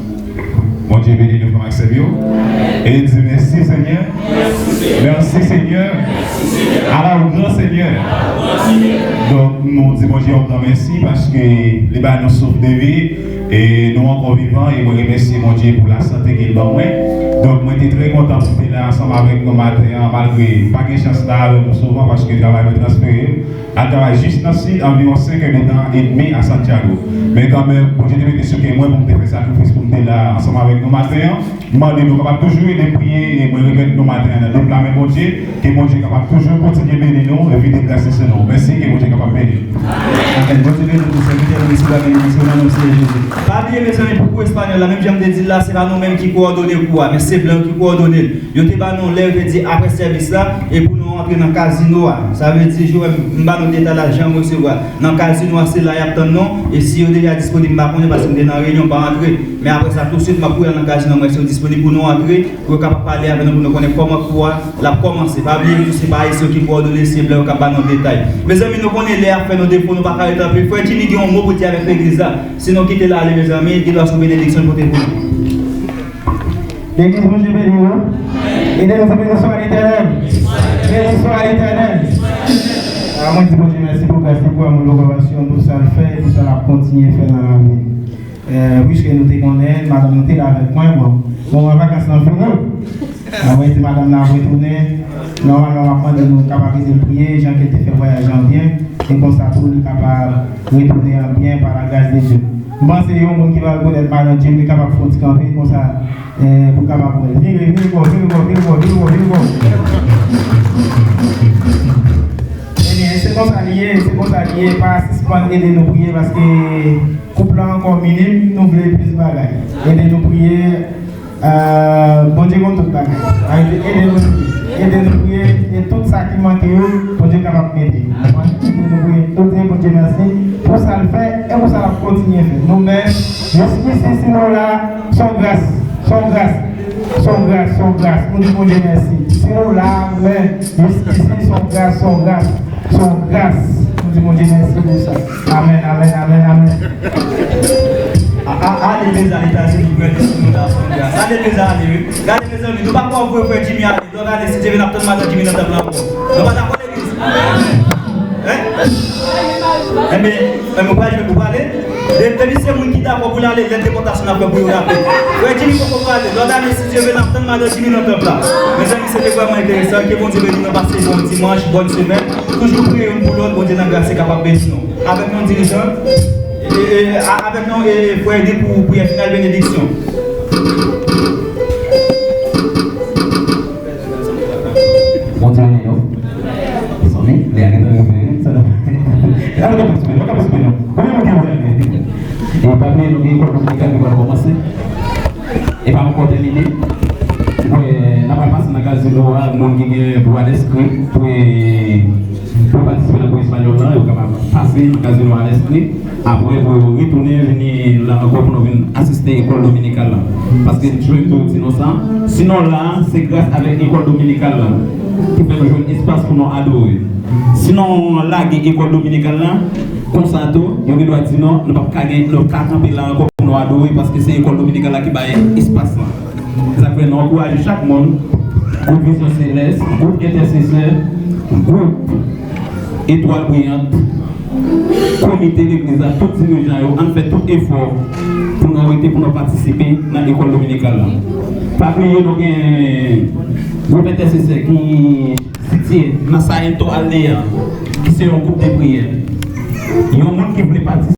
Bondye beni nou, frè m ak sè m yo. E di mèsi, Senyè. Merci Seigneur. Ala w gran Senyè. Donk, nou di Bondye yon gran mèsi paske li ba nou souf de vi e nou ankò vivan e mwen remèsye Bondye pou lasante ke l ban mwen. Donk, mwen te trè kontan pou m te la ansanm avèk nou maten an, malgre m pa gen chans la avè nou souvan paske travay mwen transfere m al travay jis nan Sid, anviwon senk è de tan edmi a Santiago. Men kanmenm, Bondye te mete sou kè mwen pou m te fè sakrifis pou m te la ansanm avèk nou maten an. M mande nou kapab toujou ede priye, e mwen remèt nou maten an nan de pla men Bondye. Ke Bondye kapab toujou kontinye beni nou e vide gras li sou nou. Mèsi, ke Bondye kapab beni nou. Amèn. Bondye beni nou, sèvitè, nou resevwa benediksyon nan non Seyè Jezi. Pa bliye, mezanmi, pou kou espanyòl la, menm jan m te di l la, se pa nou menm ki kowòdone kou a, men se blan yo ki kowòdone l. Yo te ba nou lè, yo te di apre sèvis la, e pou nou Antre nan kazino a. Sa vle di, Joel, m ba nou detay la, jan m resevwa. Nan kazino a, se la y ap tann nou. E si yo deja disponib, m pa konnen, paske m te nan reyinyon, m pa antre. Men apre sa, touswit, m ap kouri al nan kazino, m wè si yo disponib pou nou antre, pou yo kapab pale avè nou, pou nou konnen kòman kou a l ap kòmanse. Pa bliye, nou tou se pa Ayisyen ki kowòdone, se blan yo k ap ba nou detay. Mezanmi, nou konnen lè ap fè nou defo, nou pa ka rete anpil. Frè Jimmy gen yon mo pou di avèk legliz la. Si nou kite l ale, mezanmi, gen dwa se yon benediksyon l pote pou nou. Legliz, Bondye beni w. Ede nou di, Béni soit l'Éternel. Béni soit l'Éternel. Ah, mwen di Bondye mèsi pou gras li, pou amou l, pou konpasyon, pou sa l fè, pou sa l ap kontinye fè nan lavi m. Eh, piske nou te konnen, madanm nou te la avèk mwen, bon, moman vakans lan fini. Ah, mwen di madanm nan ap retounen. Nòmalman, m ap mande nou kapab ede l priye, jan ke l te fè vwayaj lan byen, e konsa tou li kapab retounen an byen pa la gras de Dye. M panse yon moun ki va rekonèt madanm Jimmy kapab fè yon ti kanpe konsa, eh, pou kapab wè l. Vire, vire bò, vire bò, vire bò, vire bò, vire bò. Ebyen, se konsa li ye, se konsa li ye. Pa sispann ede nou priye paske koup la ankò minim, nou vle plis bagay. Ede nou priye. Euh, Bondye konn tout bagay. Ede nou priye. Ede nou priye. E tout sa ki manke yo, Bondye kapab mete. Ede nou priye. Nou di Bondye mèsi pou sa l fè e pou sa l ap kontinye fè. Nou menm, jiskisi, si nou la, se yon gras. Se yon gras. Se yon gras. Se yon gras. Nou di Bondye mèsi. Si nou la, nou menm, jiskisi, se yon gras, se yon gras. Se yon gras. Nou di Bondye mèsi pou sa. Amèn, amèn, amèn, amèn. A, a, a, legliz la, Etazini, gade si nou la, se yon gras. A, legliz la, ale, wi. Gade, mezanmi, nou pa ka voye frè Jimmy ale. Lòt ane, si Dye vle, n ap tann madan Jimmy nan tanp lan ankò. Nou pa dakò, legliz? Hein? Enben, enben, ou prale, ou prale? De-, depi se moun ki dakò pou l ale, lèt depòtasyon n ap fè pou yo rapid. Frè Jimmy poko prale. Lòt ane, si Dye vle, n ap tann madan Jimmy nan tanp la. Mezanmi, se te vrèman enteresan. Ke Bondye beni nou, pase bon dimanch, bòn semèn. Toujou priye youn pou lòt, Bondye nan gras li kapab beni nou. Avèk nou, dirijan, e, e, a-, avèk nou, e, frè Edi pou priyè final benediksyon. Bondye beni nou. Zanmi, lè a gentan rive, wi. Sa nou, e, nou ka pase beni, nou ka pase beni. Konbyen moun ki vle? E pa bliye, nou gen kòd dominikal ki pral kòmanse. E pa ankò tèmine. Bon, e, n ap pase nan kazino a, moun ki gen dwa enskri pou, e, pou patisipe nan kou espanyòl la, yo kapab pase nan kazino a enskri. Apre, pou yo retounen vini la ankò pou nou vin asiste ekòl dominikal la. Paske m jwenn tou di nou sa, si nou la, se gras avèk ekòl dominikal la ki fè nou jwenn espas pou nou adore. Si nou lage ekòl dominikal la, konsa tou, yo gen dwa di nou, nou p ap ka gen, nou p ka kanpe la ankò pou nou adore, paske se ekòl dominikal la ki bay espas la. Se sa k fè nou ankouraje chak moun, gwoup Vizyon Selès, gwoup Entèsesè, gwoup Etwal Briyant, komite legliz la, tout dirijan yo, ann fè tout efò pou nou rete, pou nou patisipe nan ekòl dominikal la. Pa bliye, nou gen gwoup Entèsesè ki sitiye nan Saento Aldea, ki se yon gwoup de priyè. Yon moun ki vle patisipe